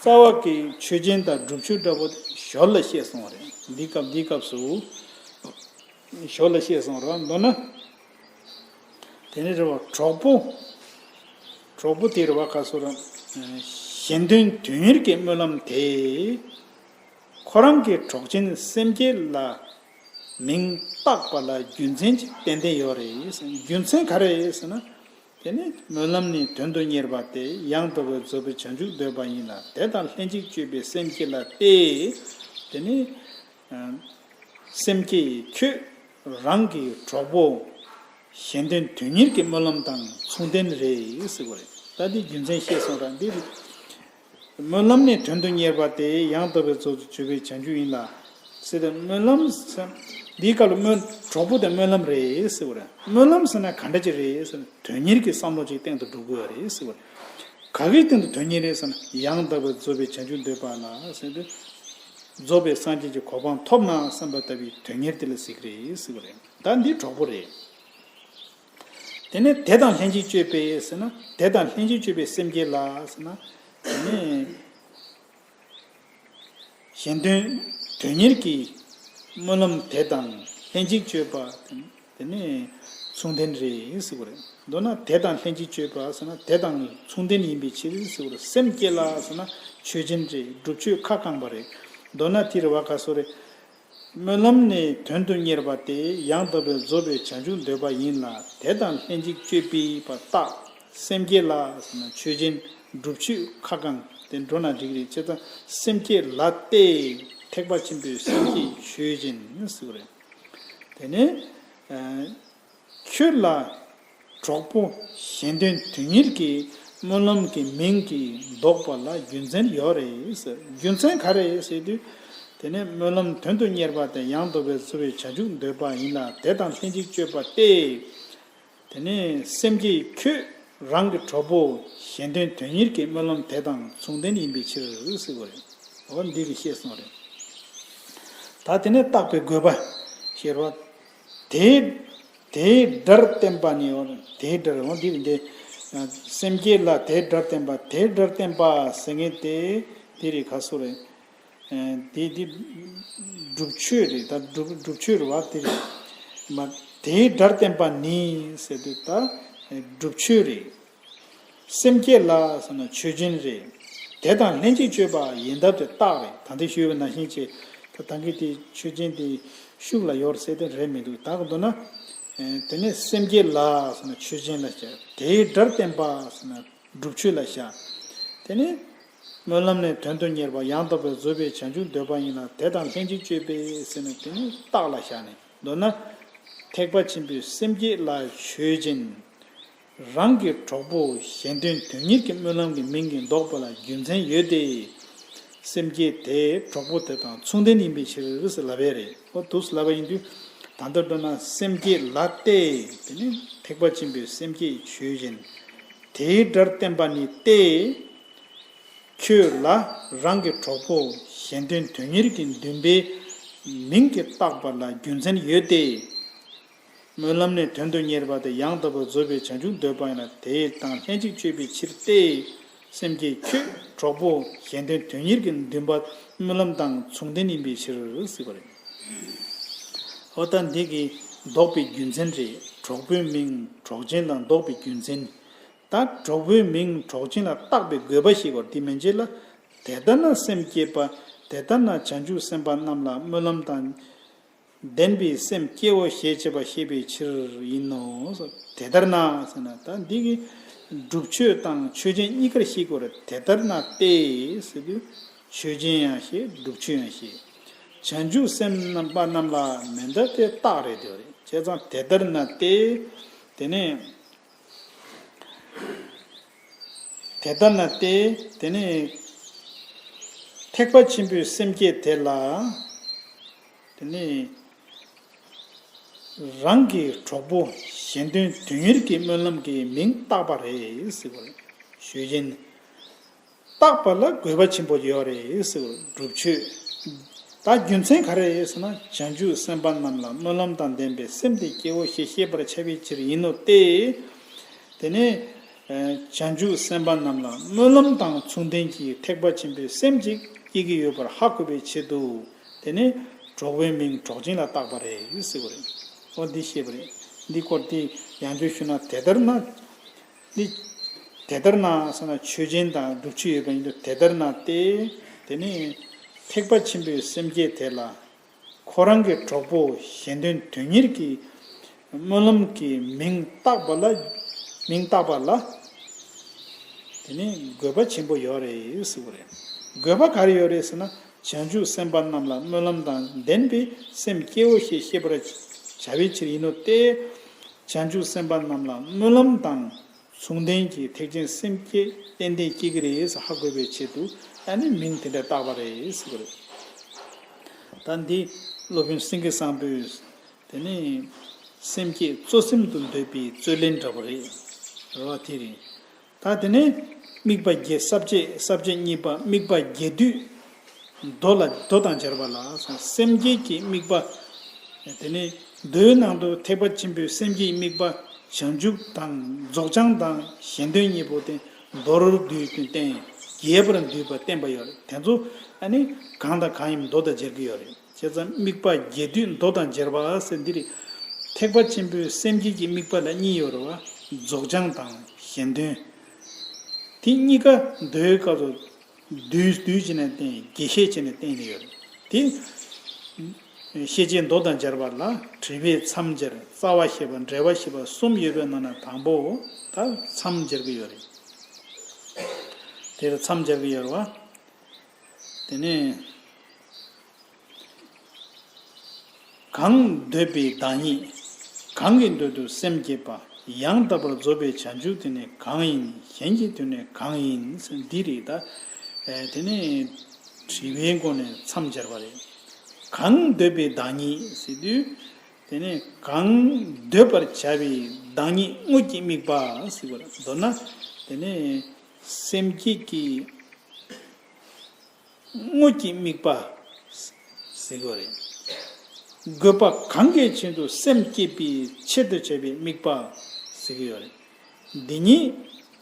རྩ་བ་གི་ཆོས་ཅན་དང་སྒྲུབ་ཆོས་འདྲ་པོ་ཞོར་ལ་བཤད་སོང་བ་རེད། འདི་སྐབས་འདིའི་སྐབས་སུ་ཞོར་ལ་བཤད་སོང་རེད་བ། མདོར་ན། དེ་ནས་རེད་བ། གྲོགས་པོ། གྲོགས་པོ་དེ་རེད་བ། ག་སོ་རེད། གཞན་དོན་དོན་གཉེར་གྱི་སྨོན་ལམ་དེ། ཁོ་རང་གི་གྲོགས་ཅན་སེམས་བསྐྱེད་ལ་མིང་བཏགས་པ་ལ་རྒྱུ་མཚན་ཅིག་ཏན་ཏན་ཡོད་རེད། རྒྱུ་མཚན་ག་རེ་ཟེར་ན། དེ་ནི་སྨོན་ལམ་ནི་དོན་དུ་གཉེར་བ་སྟེ། ཡང་དག་པར་རྫོགས་པའི་བྱང་ཆུབ་འདོད་པ་ཡིན་ལ། དེ་དང་ལྷན་ཅིག་སྤྱོད་པའི་སེམས་བསྐྱེད་ལ་སྟེ། དེ་ནི་སེམས་བསྐྱེད་ཁྱོད་རང་གི་གྲོགས་པོ་གཞན་དོན་དོན་གཉེར་གྱི་སྨོན་ལམ་དང་མཚུངས་ལྡན་རེད་ཟེར་བ་རེད། ད་འདི་རྒྱུ་མཚན་བཤད་སོང་ར། འདི་རེད། སྨོན་ལམ་ནི་དོན་དུ་གཉེར་བ་སྟེ། ཡང་དག་པར་རྫོགས་པའི་བྱང་ཆུབ་ཡིན་ལ། ཟེར་ཏེ་སྨོན་ལམ་ཟེར། འདིའི་སྐབས་ལ་སྨོན། གྲོགས་པོ་དེ་སྨོན་ལམ་རེད་ཟེར་བ་རེད། སྨོན་ལམ་ཟེར་ན་ག་འདྲ་ཅིག་རེད་ཟེར་ན། དོན་གཉེར་གྱི་བསམ་བློ་ཅིག་སྟེང་དུ་འགྲོ་དགོས་པ་རེད་ཟེར་བ་རེད། ག་གི་སྟེང་དུ་དོན་གཉེར་རེད་ཟེར་ན། ཡང་དག་པར་རྫོགས་པའི་བྱང་ཆུབ་འདོད་པ་ལ་ཟེར་ཏེ། རྫོགས་པའི་སངས་རྒྱས་ཀྱི་གོ་འཕང་ཐོབ་ན་བསམ་པ་ལྟ་བུའི་དོན་གཉེར་དེ་ལ་ཟེར་གི་རེད་ཟེར་བ་རེད། ད་འདི་གྲོགས་པོ་རེད། དེ་ནས་དེ་དང་ལྷན་ཅིག་སྤྱོད་པའི་ཟེར་ན། དེ་དང་ལྷན་ཅིག་སྤྱོད་པའི་སེམས་བསྐྱེད་ལ་ཟེར་ན། དེ་ནས་གཞན་དོན་དོན་གཉེར་གྱི་སྨོན་ལམ་དེ་དང་ལྷན་ཅིག་སྤྱོད་པ་དེ་ནི་མཚུངས་ལྡན་རེད་ཟེར་བ་རེད། མདོར་ན་དེ་དང་ལྷན་ཅིག་སྤྱོད་པ་ཟེར་ན་དེ་དང་མཚུངས་ལྡན་ཡིན་པའི་ཕྱིར་ཟེར་བ་རེད། སེམས་བསྐྱེད་ལ་ཟེར་ན་ཆོས་ཅན་རེད། སྒྲུབ་ཆོས་ཁ་བསྐངས་པ་རེད། མདོར་ན་དེ་རེད་བ། ག་སོ་རེད། སྨོན་ལམ་ནི་དོན་དུ་གཉེར་བ་སྟེ། ཡང་དག་པར་རྫོགས་པའི་བྱང་ཆུབ་འདོད་པ་ཡིན་ལ། དེ་དང་ལྷན་ཅིག་སྤྱོད་པའི་བར་བརྟག། སེམས་བསྐྱེད་ལ་ཟེར་ན་ཆོས་ཅན། སྒྲུབ་ཆོས་ཁ་བསྐངས། དེ་འགྲོ་ན་འགྲིག་རེད། བྱས་ཙང་སེམས་བསྐྱེད་ལ་སྟེ། ཐེག་པ་ཆེན་པོའི་སེམས་བསྐྱེད་ཆོས་ཅན་ཟེར་བ་རེད། དེ་ནས། ཁྱོད་ལ་གྲོགས་པོ་གཞན་དོན་དོན་གཉེར་གྱི་སྨོན་ལམ་གྱི་མིང་གིས་འདོགས་པ་ལ་རྒྱུ་མཚན་ཡོད་རེད་ཟེར། རྒྱུ་མཚན་ག་རེ་ཟེར་དུས། དེ་ནས་སྨོན་ལམ་དོན་དུ་གཉེར་བ་དེ། ཡང་དག་པར་རྫོགས་པའི་བྱང་ཆུབ་འདོད་པ་ཡིན་ལ། དེ་དང་ལྷན་ཅིག་སྤྱོད་པ་སྟེ། དེ་ནས་སེམས་བསྐྱེད་ཁྱོད་རང་གི་གྲོགས་པོ་གཞན་དོན་དོན་གཉེར་གྱི་སྨོན་ལམ་དེ་དང་མཚུངས་ལྡན་ཡིན་པའི་ཕྱིར་ཟེར་བ་རེད། འོ་འདི་གི་བཤད་སོང་རེད། ད་དེ་ནས་བརྟག་པའི་དགོས་པ་ཤེས་རོགས། དེའི་དེའི་སྒྲར་བརྟེན་པ་ནི། འོ་དེའི་སྒྲར། འོ་འདི་རེད་འདི། སེམས་བསྐྱེད་ལ་དེའི་སྒྲར་བརྟེན་པ། དེའི་སྒྲར་བརྟེན་པ་ཟེར་མཁན་དེ་དེ་རེད། ག་སོ་རེད། དེ་དེ་སྒྲུབ་ཆོས་རེད། ད་སྒྲུབ་སྒྲུབ་ཆོས་རེད་བ། དེ་རེད། མ་དེའི་སྒྲར་བརྟེན་པ་ནི་ཟེར་དུས་ད་སྒྲུབ་ཆོས་རེད། སེམས་བསྐྱེད་ལ་ཟེར་ན་ཆོས་ཅན་རེད། དེ་དང་ལྷན་ཅིག་སྤྱོད་པ་ཡིན་སྟབས་དེ་རྟགས་རེད། ད་ལྟ་ཞུས་པ་ནང་བཞིན་བྱས། ད་ད་གིན་དེ་ཆོས་ཅན་དེ་ཤུགས་ལ་ཡོད་ཟེར་དེ་རེད་མི་འདུག་ད་ག་མདོར་ན། དེ་ནས་སེམས་བསྐྱེད་ལ་ཟེར་ན་ཆོས་ཅན་ལ་བྱ། དེའི་སྒྲར་བརྟེན་པ་ཟེར་ན་སྒྲུབ་ཆོས་ལ་བྱ། དེ་ནས་སྨོན་ལམ་ནི་དོན་དུ་གཉེར་བ། ཡང་དག་པར་རྫོགས་པའི་བྱང་ཆུབ་འདོད་པ་ཡིན་ལ། དེ་དང་ལྷན་ཅིག་སྤྱོད་པའི་ཟེར་ན་དེ་ནི་རྟགས་ལ་བཞག་ནས། མདོར་ན། ཐེག་པ་ཆེན་པོའི་སེམས་བསྐྱེད་ལ་ཆོས་ཅན། རང་གི་གྲོགས་པོ་གཞན་དོན་དོན་གཉེར་གྱི་སྨོན་ལམ་གྱི་མིང་གིས་འདོགས་པ་ལ་རྒྱུ་མཚན་ཡོད་དེ། སེམས་བསྐྱེད་དེ་གྲོགས་པོ་དེ་དང་མཚུངས་ལྡན་ཡིན་པའི་ཕྱིར་ཟེར་ལབ་པས་རེད། འོ་འདུག་ཟེར་ལབ་པ་ཡིན་དུས། ད་ལྟ་འགྲོ་ན་སེམས་བསྐྱེད་ལ་སྟེ། དེ་ནི་ཐེག་པ་ཆེན་པོའི་སེམས་བསྐྱེད་ཆོས་ཅན། དེའི་སྒྲར་བསྟན་པ་ནི་སྟེ། ཁྱོད་ལ་རང་གི་གྲོགས་པོ་གཞན་དོན་དོན་གཉེར་གྱི་འདུན་པའི་མིང་གིས་བཏགས་པ་ལ་རྒྱུ་མཚན་ཡོད་དེ། སྨོན་ལམ་ནི་དོན་དུ་གཉེར་བ་སྟེ། ཡང་དག་པར་རྫོགས་པའི་བྱང་ཆུབ་འདོད་པ་ཡིན་ལ། དེ་དང་ལྷན་ཅིག་སྤྱོད་པའི་ཕྱིར་ཏེ། སེམས་བསྐྱེད་ཁྱོད་གྲོགས་པོ་གཞན་དོན་དོན་གཉེར་གྱི་འདུན་པ་སྨོན་ལམ་དང་མཚུངས་ལྡན་ཡིན་པའི་ཕྱིར་ཟེར་བ་རེད། འོ་ད་འདི་གི་འདོགས་པའི་རྒྱུ་མཚན་རེད། གྲོགས་པོའི་མིང་གྲོགས་ཅན་ལ་འདོགས་པའི་རྒྱུ་མཚན། ད་གྲོགས་པོའི་མིང་གྲོགས་ཅན་ལ་བཏགས་པའི་དགོས་པ་ཞིག་གོ། དེ་མན་ཆད་ལ། དེ་ལྟར་ན་སེམས་བསྐྱེད་པ། དེ་ལྟར་ན་བྱང་ཆུབ་སེམས་དཔའ་རྣམས་ལ་སྨོན་ལམ་དང་ལྡན་པའི་སེམས་སྐྱེའོ་ཞེས་བྱ་བ་བཤད་པའི་ཕྱིར་ཡིན་ནོ། དེ་ལྟར་ན་ཟེར་ན་ད་འདི་གི་སྒྲུབ་ཆོས་དང་ཆོས་ཅན་གཉིས་ཀར་བཤད་དགོས་རེད། དེ་ལྟར་ན་སྟེ་ཟེར་དུས་ཆོས་ཅན་ཡང་བཤད། སྒྲུབ་ཆོས་ཡང་བཤད། བྱང་ཆུབ་སེམས་དཔའ་རྣམས་ལ་མེ་མདའ་སྟེ་རྟགས་རེད་དེ་རེད། བྱས་ཙང་དེ་ལྟར་ན་སྟེ། དེ་ནས། དེ་ལྟར་ན་སྟེ། དེ་ནས་ཐེག་པ་ཆེན་པོའི་སེམས་བསྐྱེད་དེ་ལ། དེ་ནས་རང་གི་གྲོགས་པོ་གཞན་དོན་དོན་གཉེར་གྱི་སྨོན་ལམ་གྱི་མིང་བཏགས་པ་རེད་ཟེར་བ་རེད། ཆོས་ཅན། བཏགས་པ་ལ་དགོས་པ་ཆེན་པོ་ཡོད་རེད་ཟེར་བ་རེད། སྒྲུབ་ཆོས། ད་རྒྱུ་མཚན་ག་རེ་རེད་ཟེར་ན། བྱང་ཆུབ་སེམས་དཔའ་རྣམས་ལ་སྨོན་ལམ་དང་ལྡན་པའི་སེམས་དེ་སྐྱེའོ་ཞེས་བཤད་པར་བྱ་བའི་ཕྱིར་ཡིན་ནོ་སྟེ། དེ་ནས་བྱང་ཆུབ་སེམས་དཔའ་རྣམས་ལ་སྨོན་ལམ་དང་མཚུངས་ལྡན་གྱི་ཐེག་པ་ཆེན་པོའི་སེམས་ཅིག་སྐྱེ་གི་ཡོད་པར་ཧ་གོ་བའི་ཆེད་དུ། དེ་ནས་གྲོགས་པོའི་མིང་གྲོགས་ཅན་ལ་བཏགས་པ་རེད་ཟེར་བ་རེད། འོ་འདི་བཤད་པ་རེད། འདི་སྐོར་དེ་ཡང་བསྐྱར་ཞུ་ན། དེ་ལྟར་ན། འདི། དེ་ལྟར་ན་ཟེར་ན་ཆོས་ཅན་དང་སྒྲུབ་ཆོས་ཡོད་པ་ཡིན་དུས། དེ་ལྟར་ན་སྟེ། དེ་ནས་ཐེག་པ་ཆེན་པོའི་སེམས་བསྐྱེད་དེ་ལ། ཁོ་རང་གི་གྲོགས་པོ་གཞན་དོན་དོན་གཉེར་གྱི་སྨོན་ལམ་གྱི་མིང་བཏགས་པ་ལ། མིང་བཏགས་པ་ལ། དེ་ནི་དགོས་པ་ཆེན་པོ་ཡོད་རེད་ཟེར་བ་རེད། དགོས་པ་ག་རེ་ཡོད་རེད་ཟེར་ན། བྱང་ཆུབ་སེམས་དཔའ་རྣམས་ལ་སྨོན་ལམ་དང་ལྡན་པའི་སེམས་སྐྱེའོ་ཞེས་བཤད་པར་བྱ་བའི་ཕྱིར་ཡིན་ནོ་སྟེ། བྱང་ཆུབ་སེམས་དཔའ་རྣམས་ལ་སྨོན་ལམ་དང་མཚུངས་ལྡན་གྱི་ཐེག་ཆེན་སེམས་བསྐྱེད་ཏན་ཏན་སྐྱེ་གི་རེད་ཟེར་ཧ་གོ་བའི་ཆེད་དུ། ཨ་ནི་མིང་དེ་འདྲ་བཏགས་པ་རེད་ཟེར་གི་རེད། ད་འདི་སློབ་དཔོན་སེང་གེ་བཟང་པོས། དེ་ནས་སེམས་བསྐྱེད་གཙོ་སེམས་དུ་འདོད་པའི་རྩོད་ལན་འདྲ་པོ་རེད། རེད་བ། དེ་རེད། ད་དེ་ནས་དམིགས་པ་བརྒྱད། ས་བཅད། ས་བཅད་གཉིས་པ། དམིགས་པ་རྒྱས་བསྡུས། མདོ་ལ། མདོ་དང་སྦྱར་བ་ལ་སོགས། སེམས་བསྐྱེད་ཀྱི་དམིགས་པ། དེ་ནས་མདོའི་ནང་དུ་ཐེག་པ་ཆེན་པོའི་སེམས་བསྐྱེད་དམིགས་པ་བྱང་ཆུབ་དང་རྫོགས་བྱང་དང་གཞན་དོན་གཉིས་པོ་དེ་མདོར་བསྡུས་ཏེ་བསྟན། རྒྱས་པར་འདུས་པ་བསྟན་པ་ཡོད་རེད། དེ་ཚོ་ཨ་ནི་གང་དང་གང་ཡིན་མདོ་དང་སྦྱར་གྱི་ཡོད་རེད། བྱས་ཙང་དམིགས་པ་རྒྱས་བསྡུས་མདོ་དང་སྦྱར་བ་ཟེར་འདི་རེད། ཐེག་པ་ཆེན་པོའི་སེམས་བསྐྱེད་ཀྱི་དམིགས་པ་ལ་གཉིས་ཡོད་རེད་བ། རྫོགས་བྱང་དང་གཞན་དོན། དེ་གཉིས་ཀ་མདོའི་སྐབས་སུ་བསྡུས་བསྡུས་བྱས་ནས་བསྟན། རྒྱས་བཤད་བྱས་ནས་བསྟན་ནས་ཡོད་རེད། དེ་ཤེས་བྱའི་མདོ་དང་སྦྱར་བ་ལ་དྲི་བའི་མཚམས་སྦྱར། རྩ་བ་བཤད་པ། འགྲེལ་པ་བཤད་པ་གསུམ་ཡོད་པའི་ནང་ན་དང་པོ་ད་མཚམས་སྦྱར་གྱི་ཡོད་རེད། དེར་མཚམས་སྦྱར་གྱི་ཡོད་རེད་བ། དེ་ནས། གང་འདོད་པའི་བདག་ཉིད། གང་གི་དོན་དུ་སེམས་བསྐྱེད་པ། ཡང་དག་པར་རྫོགས་པའི་བྱང་ཆུབ་དེ་ནི་གང་ཡིན། གཞན་གྱི་དོན་ནི་གང་ཡིན། འདི་རེད་ད། ཨེ། དེ་ནས་དྲི་བའི་སྒོ་ནས་མཚམས་སྦྱར་བ་རེད། གང་འདོད་པའི་བདག་ཉིད་ཟེར་དུས། དེ་ནས་གང་འདོད་པར་བྱ་བའི་བདག་ཉིད་དངོས་ཀྱི་དམིགས་པ་ཟེར་བ་རེད། མདོར་ན་དེ་ནས་སེམས་བསྐྱེད་ཀྱི་དངོས་ཀྱི་དམིགས་པ་ཟེར་གྱི་ཡོད་རེད། དགོས་པ་གང་གི་ཆེད་དུ་སེམས་བསྐྱེད་པའི་ཆེད་དུ་བྱས་པའི་དམིགས་པ་ཟེར་གྱི་ཡོད་རེད། འདི་ཉིད་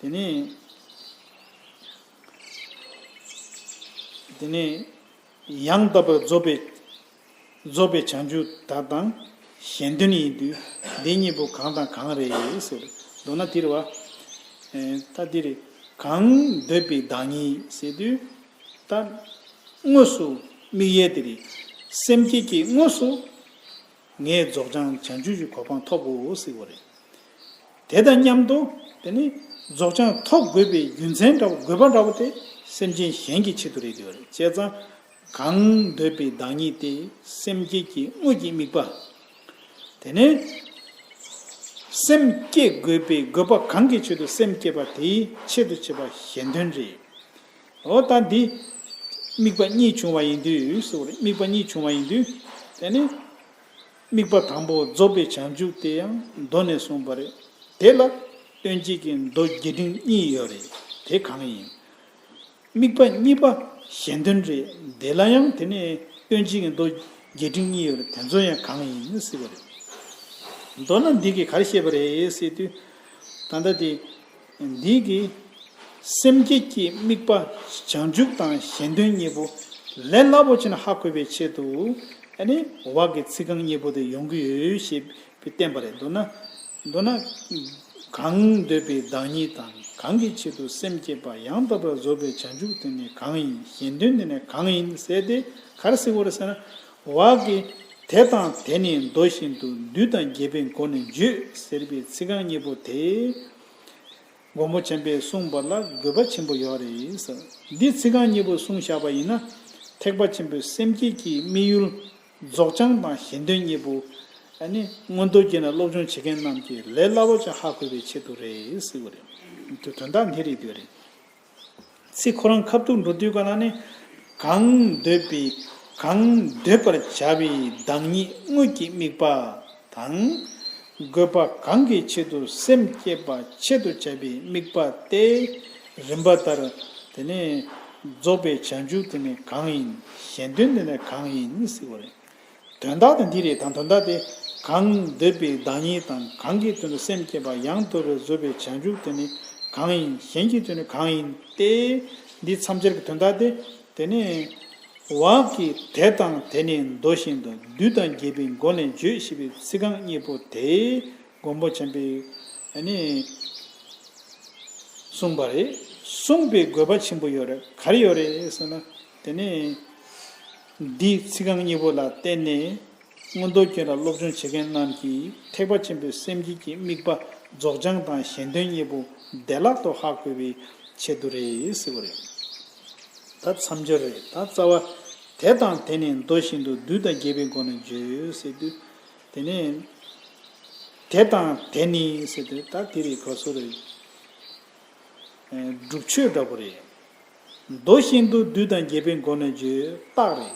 དེ་ནས། དེ་ནས་ཡང་དག་པར་རྫོགས་པའི། རྫོགས་པའི་བྱང་ཆུབ་དག་དང་གཞན་དོན་ཡིན་དུས། འདི་གཉིས་པོ་གང་དང་གང་རེད་ཟེར། མདོར་ན་དེ་རེད་བ། ཨེ། ད་འདི་རེད། གང་འདོད་པའི་བདག་ཉིད་ཟེར་དུས། ད་དངོས་སུ་དམིགས་ཡས་དེ་རེད། སེམས་བསྐྱེད་ཀྱིས་དངོས་སུ་ངས་རྫོགས་བྱང་བྱང་ཆུབ་ཀྱི་གོ་འཕང་ཐོབ་དགོས་ཟེར་བ་རེད། དེ་དང་མཉམ་དུ་དེ་ནི་རྫོགས་བྱང་ཐོབ་དགོས་པའི་རྒྱུ་མཚན་འདྲ་བོ། དགོས་པ་འདྲ་བོ་དེ་སེམས་ཅན་གཞན་གྱི་ཆེད་དུ་རེད་འདུག་རེད། བྱས་ཙང་གང་འདོད་པའི་བདག་ཉིད་དེ་སེམས་བསྐྱེད་ཀྱི་དངོས་ཀྱི་དམིགས་པ། དེ་ནས་སེམས་བསྐྱེད་དགོས་པའི་དགོས་པ་གང་གི་ཆེད་དུ་སེམས་བསྐྱེད་པ་དེའི་ཆེད་དུ་བྱེད་པ་གཞན་དོན་རེད། འོ་ད་འདི་དམིགས་པ་གཉིས་བྱུང་བ་ཡིན་དུས་ཟེར་བ་རེད། དམིགས་པ་གཉིས་བྱུང་བ་ཡིན་དུས། དེ་ནི་ དམིགས་པ་དང་པོ་རྫོགས་པའི་བྱང་ཆུབ་དེ་ཡང་མདོ་ནས་གསུངས་པ་རེད། དེ་ལ་སྟོན་བྱེད་ཀྱི་མདོ་རྒྱས་འབྲིང་གཉིས་ཡོད་རེད། དེ་གང་ཡིན། དམིགས་པ་གཉིས་པ་གཞན་དོན་རེད། དེ་ལ་ཡང་དེ་ནས་སྟོན་བྱེད་ཀྱི་མདོ་རྒྱས་འབྲིང་གཉིས་ཡོད་རེད། དེ་ཚོ་ཡང་གང་ཡིན་ཟེར་བ་རེད། མདོར་ན་འདི་གིས་ག་རེ་བཤད་པ་རེད་ཟེར་དུས། ད་ལྟ་དེ། འདི་གིས་སེམས་བསྐྱེད་ཀྱི་དམིགས་པ་བྱང་ཆུབ་དང་གཞན་དོན་གཉིས་པོ་ལས་སླ་པོ་བྱས་ནས་ཧ་གོ་བའི་ཆེད་དུ། ཨ་ནི་འོག་གི་ཚིག་རྐང་གཉིས་པོ་དེ་ཡོང་གི་ཡོད་ཞེས་བསྟན་པ་རེད། མདོར་ན། མདོར་ན། གང་འདོད་པའི་བདག་ཉིད་དང་གང་གི་ཆེད་དུ་སེམས་བསྐྱེད་པ་ཡང་དག་པར་རྫོགས་པའི་བྱང་ཆུབ་དེ་ནི་གང་ཡིན། གཞན་དོན་དེ་ནི་གང་ཡིན་ཟེར་ཏེ་ག་རེ་ཟེར་དགོས་རེད་ཟེར་ན། འོག་གི་དེ་དང་དེ་ནི་མདོ་བཞིན་དུ་བསྡུས་དང་རྒྱས་པའི་སྒོ་ནས་བརྗོད་ཟེར་བའི་ཚིག་རྐང་གཉིས་པོ་དེ། མགོན་པོ་ཆེན་པོས་གསུངས་པ་ལ་དགོས་པ་ཆེན་པོ་ཡོད་རེད། འདི་ཚིག་རྐང་གཉིས་པོ་གསུངས་བཞག་པ་ཡིན་ན། ཐེག་པ་ཆེན་པོའི་སེམས་བསྐྱེད་ཀྱི་དམིགས་ཡུལ་རྫོགས་བྱང་དང་གཞན་དོན་གཉིས་པོ། ཨ་ནི་མངོན་རྟོགས་རྒྱན་ལ་སློབ་སྦྱོང་བྱེད་མཁན་རྣམས་ཀྱིས་ལས་སླ་པོ་ཅིག་ཧ་གོ་བའི་ཆེད་དུ་རེད་ཟེར་བ་རེད། དོན་དག་འདི་རེད་འདོད་རེད། ཚིག་ཁོ་རང་ཁ་ཐུག་འགྲོ་དུས་ག་ལ་ནི། གང་འདོད་པའི་གང་འདོད་པར་བྱ་བའི་བདག་ཉིད་དངོས་ཀྱི་དམིགས་པ་དང་། དགོས་པ་གང་གི་ཆེད་དུ་སེམས་བསྐྱེད་པ་ཆེད་དུ་བྱ་བའི་དམིགས་པ་སྟེ། རིམ་པ་ལྟར་དེ་ནས་རྫོགས་པའི་བྱང་ཆུབ་དེ་ནི་གང་ཡིན། གཞན་དོན་དེ་ནི་གང་ཡིན་ཟེར་བ་རེད། དོན་དག་དེ་འདི་རེད། དང་དོན་དག་དེ། གང་འདོད་པའི་བདག་ཉིད་དང་གང་གི་དོན་དུ་སེམས་བསྐྱེད་པ་ཡང་དག་པར་རྫོགས་པའི་བྱང་ཆུབ་དེ་ནི་གང་ཡིན། གཞན་གྱི་དོན་ནི་གང་ཡིན་ཏེ། འདི་མཚམས་སྦྱར་གྱི་དོན་དག་དེ། དེ་ནས་འོག་གི་དེ་དང་དེ་ནི་མདོ་བཞིན་དུ་བསྡུས་དང་རྒྱས་པའི་སྒོ་ནས་བརྗོད་ཞེས་པའི་ཚིག་རྐང་གཉིས་པོ་དེ་མགོན་པོ་ཆེན་པོས་ནི་གསུངས་པ་རེད། གསུངས་པའི་དགོས་པ་ཆེན་པོ་ཡོད་རེད། ག་རེ་ཡོད་རེད་ཟེར་ན། དེ་ནས་འདིའི་ཚིག་རྐང་གཉིས་པོ་ལ་བརྟེན་ནས། མངོན་རྟོགས་རྒྱན་ལ་སློབ་སྦྱོང་བྱེད་མཁན་རྣམས་ཀྱིས་ཐེག་པ་ཆེན་པོའི་སེམས་བསྐྱེད་ཀྱི་དམིགས་པ་རྫོགས་བྱང་དང་གཞན་དོན་གཉིས་པོ་བདེ་བླག་ཏུ་ཧ་གོ་བའི་ཆེད་དུ་རེད་ཟེར་བ་རེད། ད་མཚམས་སྦྱོར་རེད། ད་རྩ་བ། དེ་དང་དེ་ནི་མདོ་བཞིན་དུ་བསྡུས་དང་རྒྱས་པའི་སྒོ་ནས་བརྗོད་ཟེར་དུས། དེ་ནས། དེ་དང་དེ་ནི་ཟེར་དུས་ད་དེ་རིགས་ག་ཚོད་རེད། སྒྲུབ་མཆོད་འདྲ་པོ་རེད། མདོ་བཞིན་དུ་བསྡུས་དང་རྒྱས་པའི་སྒོ་ནས་བརྗོད་རྟགས་རེད།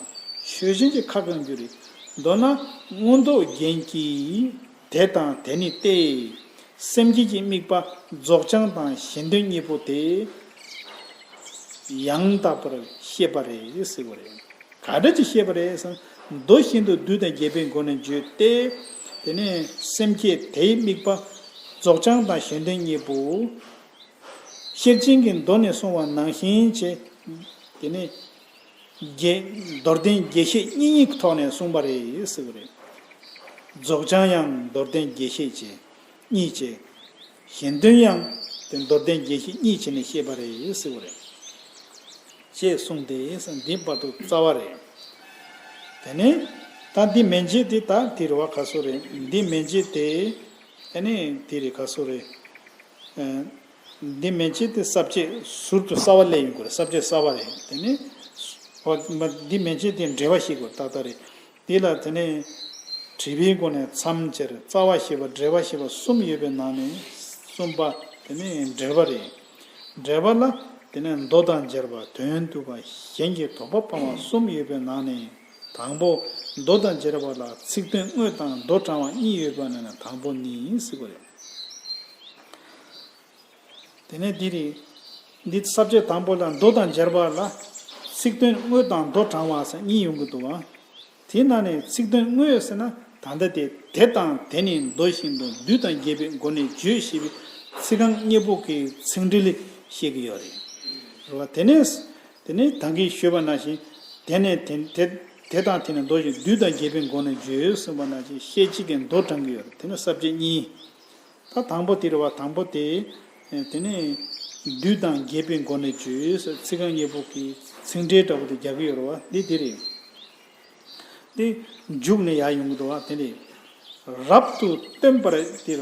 ཆོས་ཅན་གྱི་ཁ་བསྐང་རྒྱུ་རེད། མདོར་ན་མངོན་རྟོགས་རྒྱན་གྱིས་དེ་དང་དེ་ནི་སྟེ། སེམས་བསྐྱེད་ཀྱི་དམིགས་པ་རྫོགས་བྱང་དང་གཞན་དོན་གཉིས་པོ་དེ་ཡང་དག་པར་བཤད་པ་རེད་ཟེར་བ་རེད། ག་འདྲ་ཅིག་བཤད་པ་རེད་ཟེར་ན། མདོ་བཞིན་དུ་བསྡུས་དང་རྒྱས་པའི་སྒོ་ནས་བརྗོད་དེ། དེ་ནས་སེམས་བསྐྱེད་དེའི་དམིགས་པ་རྫོགས་བྱང་དང་གཞན་དོན་གཉིས་པོ། ཤེར་ཕྱིན་གྱི་མདོ་ནས་གསུངས་པ་ནང་བཞིན་བྱས། དེ་ནས་རྒྱས་མདོར་བསྟན་རྒྱས་བཤད་གཉིས་གཉིས་ཀྱི་ཐོག་ནས་གསུངས་པ་རེད་ཟེར་བ་རེད། རྫོགས་བྱང་ཡང་མདོར་བསྟན་རྒྱས་བཤད་བྱས་གཉིས་བྱས། གཞན་དོན་ཡང་དེ་མདོར་བསྟན་རྒྱས་བཤད་གཉིས་བྱས་ནས་བཤད་པ་རེད་ཟེར་བ་རེད། ཅེས་གསུངས་ཏེ་འདི་བར་དུ་རྩ་བ་རེད། དེ་ནས་ད་འདི་མན་ཆད་དེ་ད་དེ་རེད་བ། ག་ཚོད་རེད། འདི་མན་ཆད་དེ། དེ་ནས་དེ་རེད། ག་ཚོད་རེད། འདི་མན་ཆད་དེ་ས་བཅད་ཟུར་དུ་གསར་བ་སླེབས་ཡོང་གི་རེད། ས་བཅད་གསར་བ་རེད། དེ་ནས་འོ་མ་འདི་མན་ཆད་དེ་འགྲེལ་བ་ཞིག་དགོས་ཏག་ཏག་རེད། དེ་ལ་དེ་ནས་བྲིས་པའི་སྒོ་ནས་མཚམས་སྦྱར་རྩ་བ་ཞེས་པ་འགྲེལ་བ་ཞེས་པ་གསུམ་ཡོད་པའི་ནང་ནས་གསུམ་པ་དེ་ནས་འགྲེལ་པ་རེད། འགྲེལ་པ་ལ་དེ་ནས་མདོ་དང་སྦྱར་བ་དོན་བསྡུ་བ་གཞན་གྱི་དོགས་པ་སྤང་བ་གསུམ་ཡོད་པའི་ནང་ནས་དང་པོ་མདོ་དང་སྦྱར་བ་ལ་ཚིག་དོན་དངོས་དང་མདོ་དྲང་བ་གཉིས་ཡོད་པ་ནས་དང་པོ་ནི་ཟེར་བ་རེད། དེ་ནས་འདི་རེད། འདི་ས་བཅད་དང་པོ་ལ་མདོ་དང་སྦྱར་བ་ལ་ཚིག་དོན་དངོས་དང་མདོ་དྲང་བ་ཟེར་གཉིས་ཡོང་གི་འདུག་བ། དེའི་ནང་ནས་ཚིག་དོན་དངོས་ཟེར་ན་ད་ལྟ་དེ་དེ་དང་དེ་ནི་མདོ་བཞིན་དུ་བསྡུས་དང་རྒྱས་པའི་སྒོ་ནས་བརྗོད་ཞེས་པའི་ཚིག་རྐང་གཉིས་པོ་གི་ཚིག་འགྲེལ་བཤད་ཀྱི་ཡོད་རེད། རེད་བ། དེ་ནས་དེ་ནས་ད་གིན་ཞུས་པ་ནང་བཞིན་དེ་ནས་དེ་དེ་དེ་དང་དེ་ནི་མདོ་བཞིན་བསྡུས་དང་རྒྱས་པའི་སྒོ་ནས་བརྗོད་གསུངས་པ་ནང་བཞིན་ཤེར་ཕྱིན་གྱི་མདོ་དྲངས་ཀྱི་ཡོད་རེད། དེ་ནི་ས་བཅད་གཉིས། ད་དང་པོ་དེ་རེད་བ། དང་པོ་དེ། དེ་ནས་བསྡུས་དང་རྒྱས་པའི་སྒོ་ནས་བརྗོད་ཟེར་ཚིག་རྐང་གཉིས་པོ་གི་ཚིག་འགྲེལ་འདྲ་པོ་དེ་རྒྱག་གི་ཡོད་རེད་བ། འདི་དེ་རེད། འདི་མཇུག་ནས་ཡར་ཡོང་གི་འདུག་བ། དེ་ནས་རབ་ཏུ་སྟོན་པར་དེ་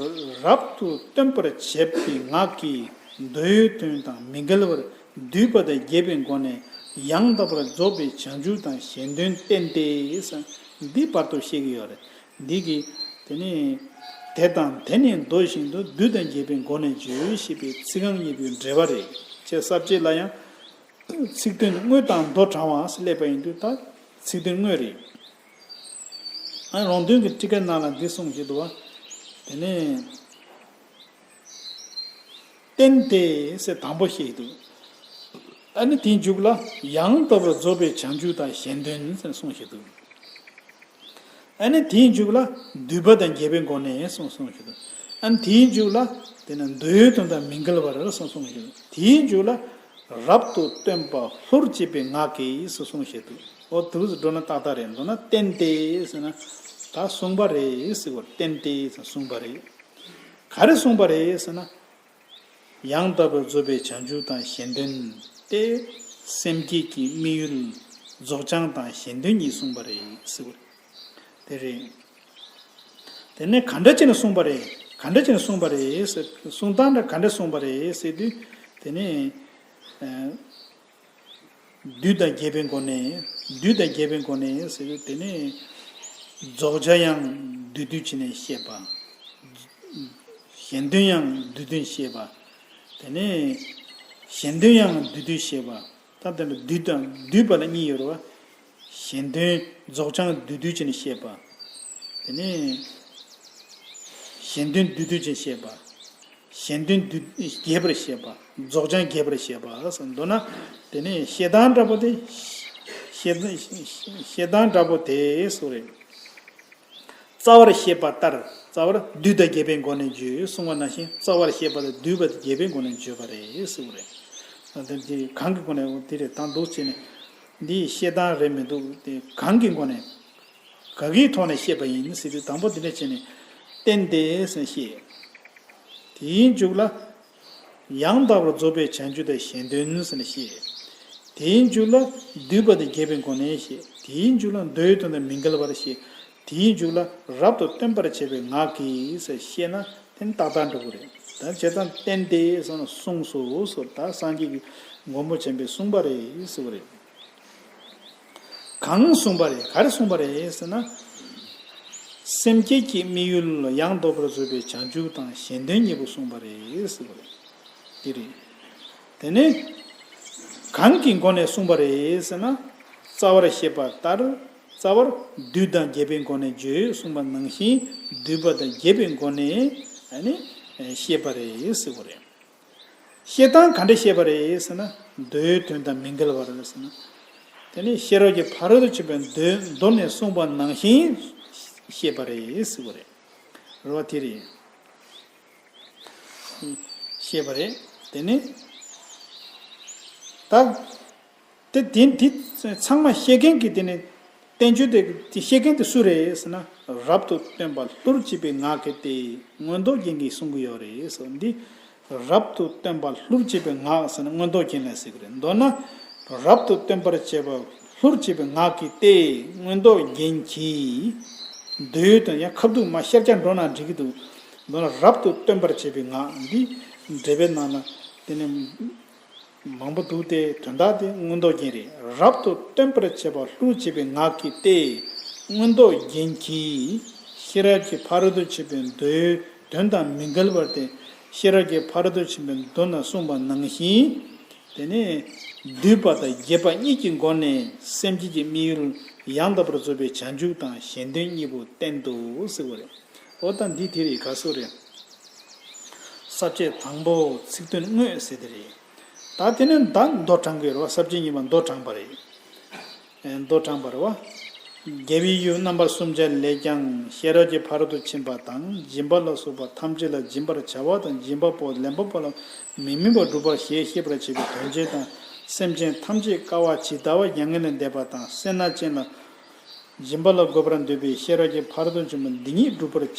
རབ་ཏུ་སྟོན་པར་བྱེད་པའི་ངག་གིས་མདོའི་དོན་དང་མི་འགལ་བར་བསྡུས་པ་དང་རྒྱས་པའི་སྒོ་ནས་ཡང་དག་པར་རྫོགས་པའི་བྱང་ཆུབ་དང་གཞན་དོན་བསྟན་ཏེ་ཟེར་འདི་བར་དུ་བཤད་ཀྱི་ཡོད་རེད། འདི་གིས་དེ་ནི་དེ་དང་དེ་ནི་མདོ་བཞིན་དུ་བསྡུས་དང་རྒྱས་པའི་སྒོ་ནས་བརྗོད་ཞེས་པའི་ཚིག་རྐང་གཉིས་པོའི་འགྲེལ་པ་རེད། ཅེས་ས་བཅད་ལ་ཡང་ཚིག་དོན་དངོས་དང་མདོ་དྲང་བ་སླེབས་པ་ཡིན་དུས་ད་ཚིག་དོན་དངོས་རེད། ཨ། རོང་སྟོན་གྱི་ཊཱི་ཀའི་ནང་ལ་འདི་གསུངས་ཤིག་འདུག་བ། དེ་ནས། བརྟེན་ཏེ་ཟེར་དང་པོ་བཤད་འདུག་ཨ་ནི་དེའི་མཇུག་ལ་ཡང་དག་པར་རྫོགས་པའི་བྱང་ཆུབ་དང་གཞན་དོན་ཟེར་གསུངས་ཤིག་འདུག་ཨ་ནི་དེའི་མཇུག་ལ་འདུས་པ་དང་རྒྱས་པའི་སྒོ་ནས་གསུངས་གསུངས་ཤིག་འདུག་ཨ་ནི་དེའི་མཇུག་ལ་དེ་ནི་མདོའི་དོན་དང་མི་འགལ་བར་གསུངས་གསུངས་ཤིག་འདུག་དེའི་མཇུག་ལ་རབ་ཏུ་སྟོན་པ་ལྷུར་བྱེད་པའི་ངག་གིས་གསུངས་གསུངས་ཤིག་འདུག་འོ་དེ་འདྲ་འགྲོ་ན་ཏག་ཏག་རེད། མདོར་ན་བརྟེན་ཏེ་ཟེར་ན་ད་གསུངས་པ་རེད་ཟེར་བ། བརྟེན་ཏེ་ཟེར་གསུངས་པ་རེད། ག་རེ་གསུངས་པ་རེད་ཟེར་ན། ཡང་དག་པར་རྫོགས་པའི་བྱང་ཆུབ་དང་གཞན་དོན་ཏེ། སེམས་བསྐྱེད་ཀྱི་དམིགས་ཡུལ་རྫོགས་བྱང་དང་གཞན་དོན་གཉིས་གསུངས་པ་རེད་ཟེར་བ་དེ་རེད། དེ་ནས་ག་འདྲ་བྱས་ནས་གསུངས་པ་རེད། ག་འདྲ་བྱས་ནས་གསུངས་པ་རེད་ཟེར། གསུང་སྟངས་འདྲ་ག་འདྲ་གསུངས་པ་རེད་ཟེར་དུས། དེ་ནས། ཨ། འདུས་དང་རྒྱས་པའི་སྒོ་ནས། འདུས་དང་རྒྱས་པའི་སྒོ་ནས་ཟེར་དུས་དེ་ནས། རྫོགས་བྱ་ཡང་འདུས་འདུས་བྱས་ནས་བཤད་པ། གཞན་དོན་ཡང་འདུས་འདུས་བཤད་པ། དེ་ནས་གཞན་དོན་ཡང་འདུས་འདུས་བཤད་པ། ད་དེ་ལ་འདུས་དང་འདུས་པ་ལ་གཉིས་ཡོད་རེད་བ། གཞན་དོན་རྫོགས་བྱང་འདུས་འདུས་བྱས་ནས་བཤད་པ། དེ་ནས་གཞན་དོན་འདུས་འདུས་བྱས་ནས་བཤད་པ། གཞན་དོན་འདུས་རྒྱས་པར་བཤད་པ། རྫོགས་བྱང་རྒྱས་པར་བཤད་པ་ཟེར། མདོར་ན་དེ་ནས་བཤད་སྟངས་འདྲ་པོ་དེ། བཤད་བཤད་སྟངས་འདྲ་པོ་དེ་སུ་རེད། རྩ་བར་བཤད་པ་ལྟར། རྩ་བར་འདུས་དང་རྒྱས་པའི་སྒོ་ནས་བརྗོད་གསུངས་པ་ནང་བཞིན། རྩ་བར་བཤད་པ་ལྟར་འདུས་པ་དང་རྒྱས་པའི་སྒོ་ནས་བརྗོད་པ་རེད་ཟེར་བ་རེད། ད་དེ་གང་གི་སྒོ་ནས་དེ་རེད། ད་འདུག་བྱས་ནས་འདི་བཤད་སྟངས་རེད་མི་འདུག་དེ་གང་གི་སྒོ་ནས། ག་གི་ཐོག་ནས་བཤད་པ་ཡིན་ཟེར་དུས། དང་པོ་དེ་འདྲ་བྱས་ནས་བརྟེན་ཏེ་ཟེར་བཤད། དེའི་མཇུག་ལ། ཡང་དག་པར་རྫོགས་པའི་བྱང་ཆུབ་དང་གཞན་དོན་ཟེར་ནས་བཤད། དེའི་མཇུག་ལ་འདུས་པ་དང་རྒྱས་པའི་སྒོ་ནས་བཤད། དེའི་མཇུག་ལ་མདོའི་དོན་དང་མི་འགལ་བར་བཤད། དེའི་མཇུག་ལ་རབ་ཏུ་སྟོན་པར་བྱེད་པའི་ངག་གིས་ཟེར་བཤད་ན་དེ་ནི་ཏག་ཏག་འགྲོ་གི་རེད། ད་བྱས་ཙང་བརྟེན་ཏེ་ཟེར་ན་གསུངས་སོ་ཟེར། ད་སངས་རྒྱས་ཀྱི་མགོན་པོ་ཆེན་པོས་གསུངས་པ་རེད་ཟེར་བ་རེད། གང་གསུངས་པ་རེད། ག་རེ་གསུངས་པ་རེད་ཟེར་ན། སེམས་བསྐྱེད་ཀྱི་དམིགས་ཡུལ་ཡང་དག་པར་རྫོགས་པའི་བྱང་ཆུབ་དང་གཞན་དོན་གཉིས་པོ་གསུངས་པ་རེད་ཟེར་བ་རེད། དེ་རེད། དེ་ནས་གང་གི་སྒོ་ནས་གསུངས་པ་རེད་ཟེར་ན། རྩ་བར་བཤད་པ་ལྟར། རྩ་བར་འདུས་དང་རྒྱས་པའི་སྒོ་ནས་བརྗོད་གསུངས་པ་ནང་བཞིན། འདུས་པ་དང་རྒྱས་པའི་སྒོ་ནས་ཨ་ནི་བཤད་པ་རེད་ཟེར་བ་རེད། བཤད་སྟངས་ག་འདྲ་བཤད་པ་རེད་ཟེར་ན། མདོའི་དོན་དང་མི་འགལ་བར་ཟེར་ན། དེ་ནི་ཤེས་རབ་ཀྱི་ཕ་རོལ་ཏུ་ཕྱིན་པའི་མདོའི་མདོ་ནས་གསུངས་པ་ནང་བཞིན་བཤད་པ་རེད་ཟེར་བ་རེད། རེད་བ། དེ་རེད། བཤད་པ་རེད། དེ་ནི། ད། དེ་དེ་དེ་ཚང་མ་བཤད་མཁན་གྱི་དེ་ནི་བསྟན་བཅོས་དེ་དེ་བཤད་མཁན་དེ་སུ་རེད་ཟེར་ན། རབ་ཏུ་སྟོན་པ་ལྷུར་བྱེད་པའི་ངག་གིས་ཏེ། མངོན་རྟོགས་རྒྱན་གྱིས་གསུང་གི་ཡོད་རེད་ཟེར། འདི་རབ་ཏུ་སྟོན་པ་ལྷུར་བྱེད་པའི་ངག་ཟེར་ན་མངོན་རྟོགས་རྒྱན་ལ་ཟེར་གི་རེད། མདོར་ན་རབ་ཏུ་སྟོན་པར་བྱེད་པ་ལྷུར་བྱེད་པའི་ངག་གིས་ཏེ། མངོན་རྟོགས་རྒྱན་གྱིས། མདོའི་དོན་ཡང་ཁ་བསྡུ་མ་ཤར་རྒྱག་འགྲོ་ན་འགྲིག་གི་འདུག་མདོར་ན་རབ་ཏུ་སྟོན་པར་བྱེད་པའི་ངག་འདི་འགྲེལ་པའི་ནང་ན་དེ་ནི། མང་པོ་འདུག་སྟེ། དོན་དག་དེ་མངོན་རྟོགས་རྒྱན་རེད། རབ་ཏུ་སྟོན་པར་བྱེད་པ་ལྷུར་བྱེད་པའི་ངག་གིས་ཏེ། མངོན་རྟོགས་རྒྱན་གྱིས་ཤེས་རབ་ཀྱི་ཕ་རོལ་ཏུ་ཕྱིན་པའི་མདོའི་དོན་དང་མི་འགལ་བར་ཏེ། ཤེས་རབ་ཀྱི་ཕ་རོལ་ཏུ་ཕྱིན་པའི་མདོ་ན་གསུངས་པ་ནང་བཞིན། དེ་ནས་འདུས་པ་དང་རྒྱས་པ་གཉིས་ཀྱི་སྒོ་ནས་སེམས་བསྐྱེད་ཀྱི་དམིགས་ཡུལ་ཡང་དག་པར་རྫོགས་པའི་བྱང་ཆུབ་དང་གཞན་དོན་གཉིས་པོ་བསྟན་ཏོ་ཟེར་བ་རེད། འོ་ད་འདི་དེ་རེད། ག་སོ་རེད། ས་བཅད་དང་པོ་ཚིག་དོན་དངོས་ཟེར་དེ་རེད། ད་དེ་ནས་ད་མདོ་དྲངས་ཀྱི་རེད་བ། ས་བཅད་གཉིས་པ་མདོ་དྲངས་པ་རེད། ཨེ། མདོ་དྲངས་པ་རེད་བ། རྒྱལ་བའི་ཡུམ་རྣམ་པ་གསུམ་ཆར་ལས་ཀྱང་ཤེས་རབ་ཀྱི་ཕ་རོལ་ཏུ་ཕྱིན་པ་དང་སྦྱིན་པ་ལ་སོགས་པ་ཐམས་ཅད་ལ་སྦྱིན་པར་བྱ་བ་དང་། སྦྱིན་པ་པོ་ལེན་པ་པོ་ལ་མི་སྨིན་པར་སྒྲུབ་པ་ཞེས་ཤེས་པར་བྱེད་པའི་དོན་བྱེད་དང་། སེམས་ཅན་ཐམས་ཅད་དཀའ་བ་ཇི་ལྟ་བ་མྱ་ངན་ལས་འདས་པ་དང་སེར་སྣ་ཅན་ལ། སྦྱིན་པ་ལ་འགོད་པར་འདོད་པའི་ཤེས་རབ་ཀྱི་ཕ་རོལ་ཏུ་ཕྱིན་པ་འདི་ཉིད་བསྒྲུབ་པར་བྱ་བ།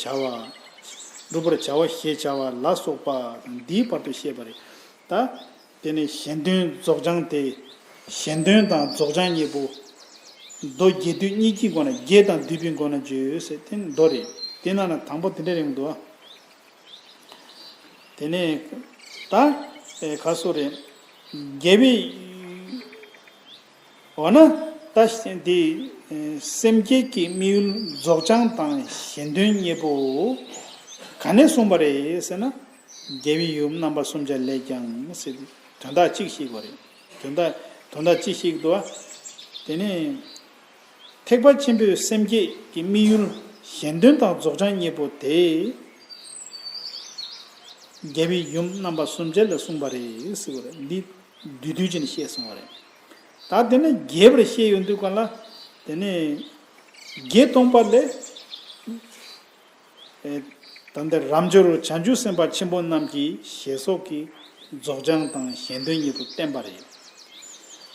བསྒྲུབ་པར་བྱ་བ་ཞེས་བྱ་བ་ལ་སོགས་པ་དང་འདིའི་བར་དུ་བཤད་པ་རེད། ད་དེ་ནས་གཞན་དོན་རྫོགས་བྱང་སྟེ། གཞན་དོན་དང་རྫོགས་བྱང་གཉིས་པོ། མདོ་རྒྱས་བསྡུས་གཉིས་ཀྱི་སྒོ་ནས་རྒྱས་དང་བསྡུས་པའི་སྒོ་ནས་བརྗོད་ཟེར་དེ་མདོ་རེད། དེ་ནང་ན་དང་པོ་དེ་འདྲ་རེད་འདུག་ཨ། དེ་ནས་ད་ཨེ་ག་སོ་རེད། རྒྱལ་བའི། འོ་ན་ད་འདི་ཨེ་སེམས་བསྐྱེད་ཀྱི་དམིགས་ཡུལ་རྫོགས་བྱང་དང་གཞན་དོན་གཉིས་པོ་ག་ནས་གསུངས་པ་རེད་ཟེར་ན། རྒྱལ་བའི་ཡུམ་རྣམ་པ་གསུམ་ཆར་ལས་ཀྱང་ཟེར་དོན་དག་གཅིག་བཤད་དགོས་རེད། དོན་དག་དོན་དག་གཅིག་བཤད་འདུག་བ། དེ་ནས། ཐེག་པ་ཆེན་པོའི་སེམས་བསྐྱེད་ཀྱི་དམིགས་ཡུལ་གཞན་དོན་དང་རྫོགས་བྱང་གཉིས་པོ་དེ། རྒྱལ་བའི་ཡུམ་རྣམ་པ་གསུམ་ཆར་ལ་གསུངས་པ་རེད་ཟེར་བ་རེད། འདི་བསྡུས་བསྡུས་ཀྱིས་བཤད་སོང་བ་རེད། ད་དེ་ནས་རྒྱས་པར་བཤད་ཡོང་དུས་གང་ལ། དེ་ནས་བརྒྱད་སྟོང་པ་ལས། ཨེ། ད་འདི་རབ་འབྱོར་བྱང་ཆུབ་སེམས་དཔའ་ཆེན་པོ་རྣམས་ཀྱི་ཞེས་སོགས་ཀྱི་རྫོགས་བྱང་དང་གཞན་དོན་གཉིས་པོ་བསྟན་པ་རེད།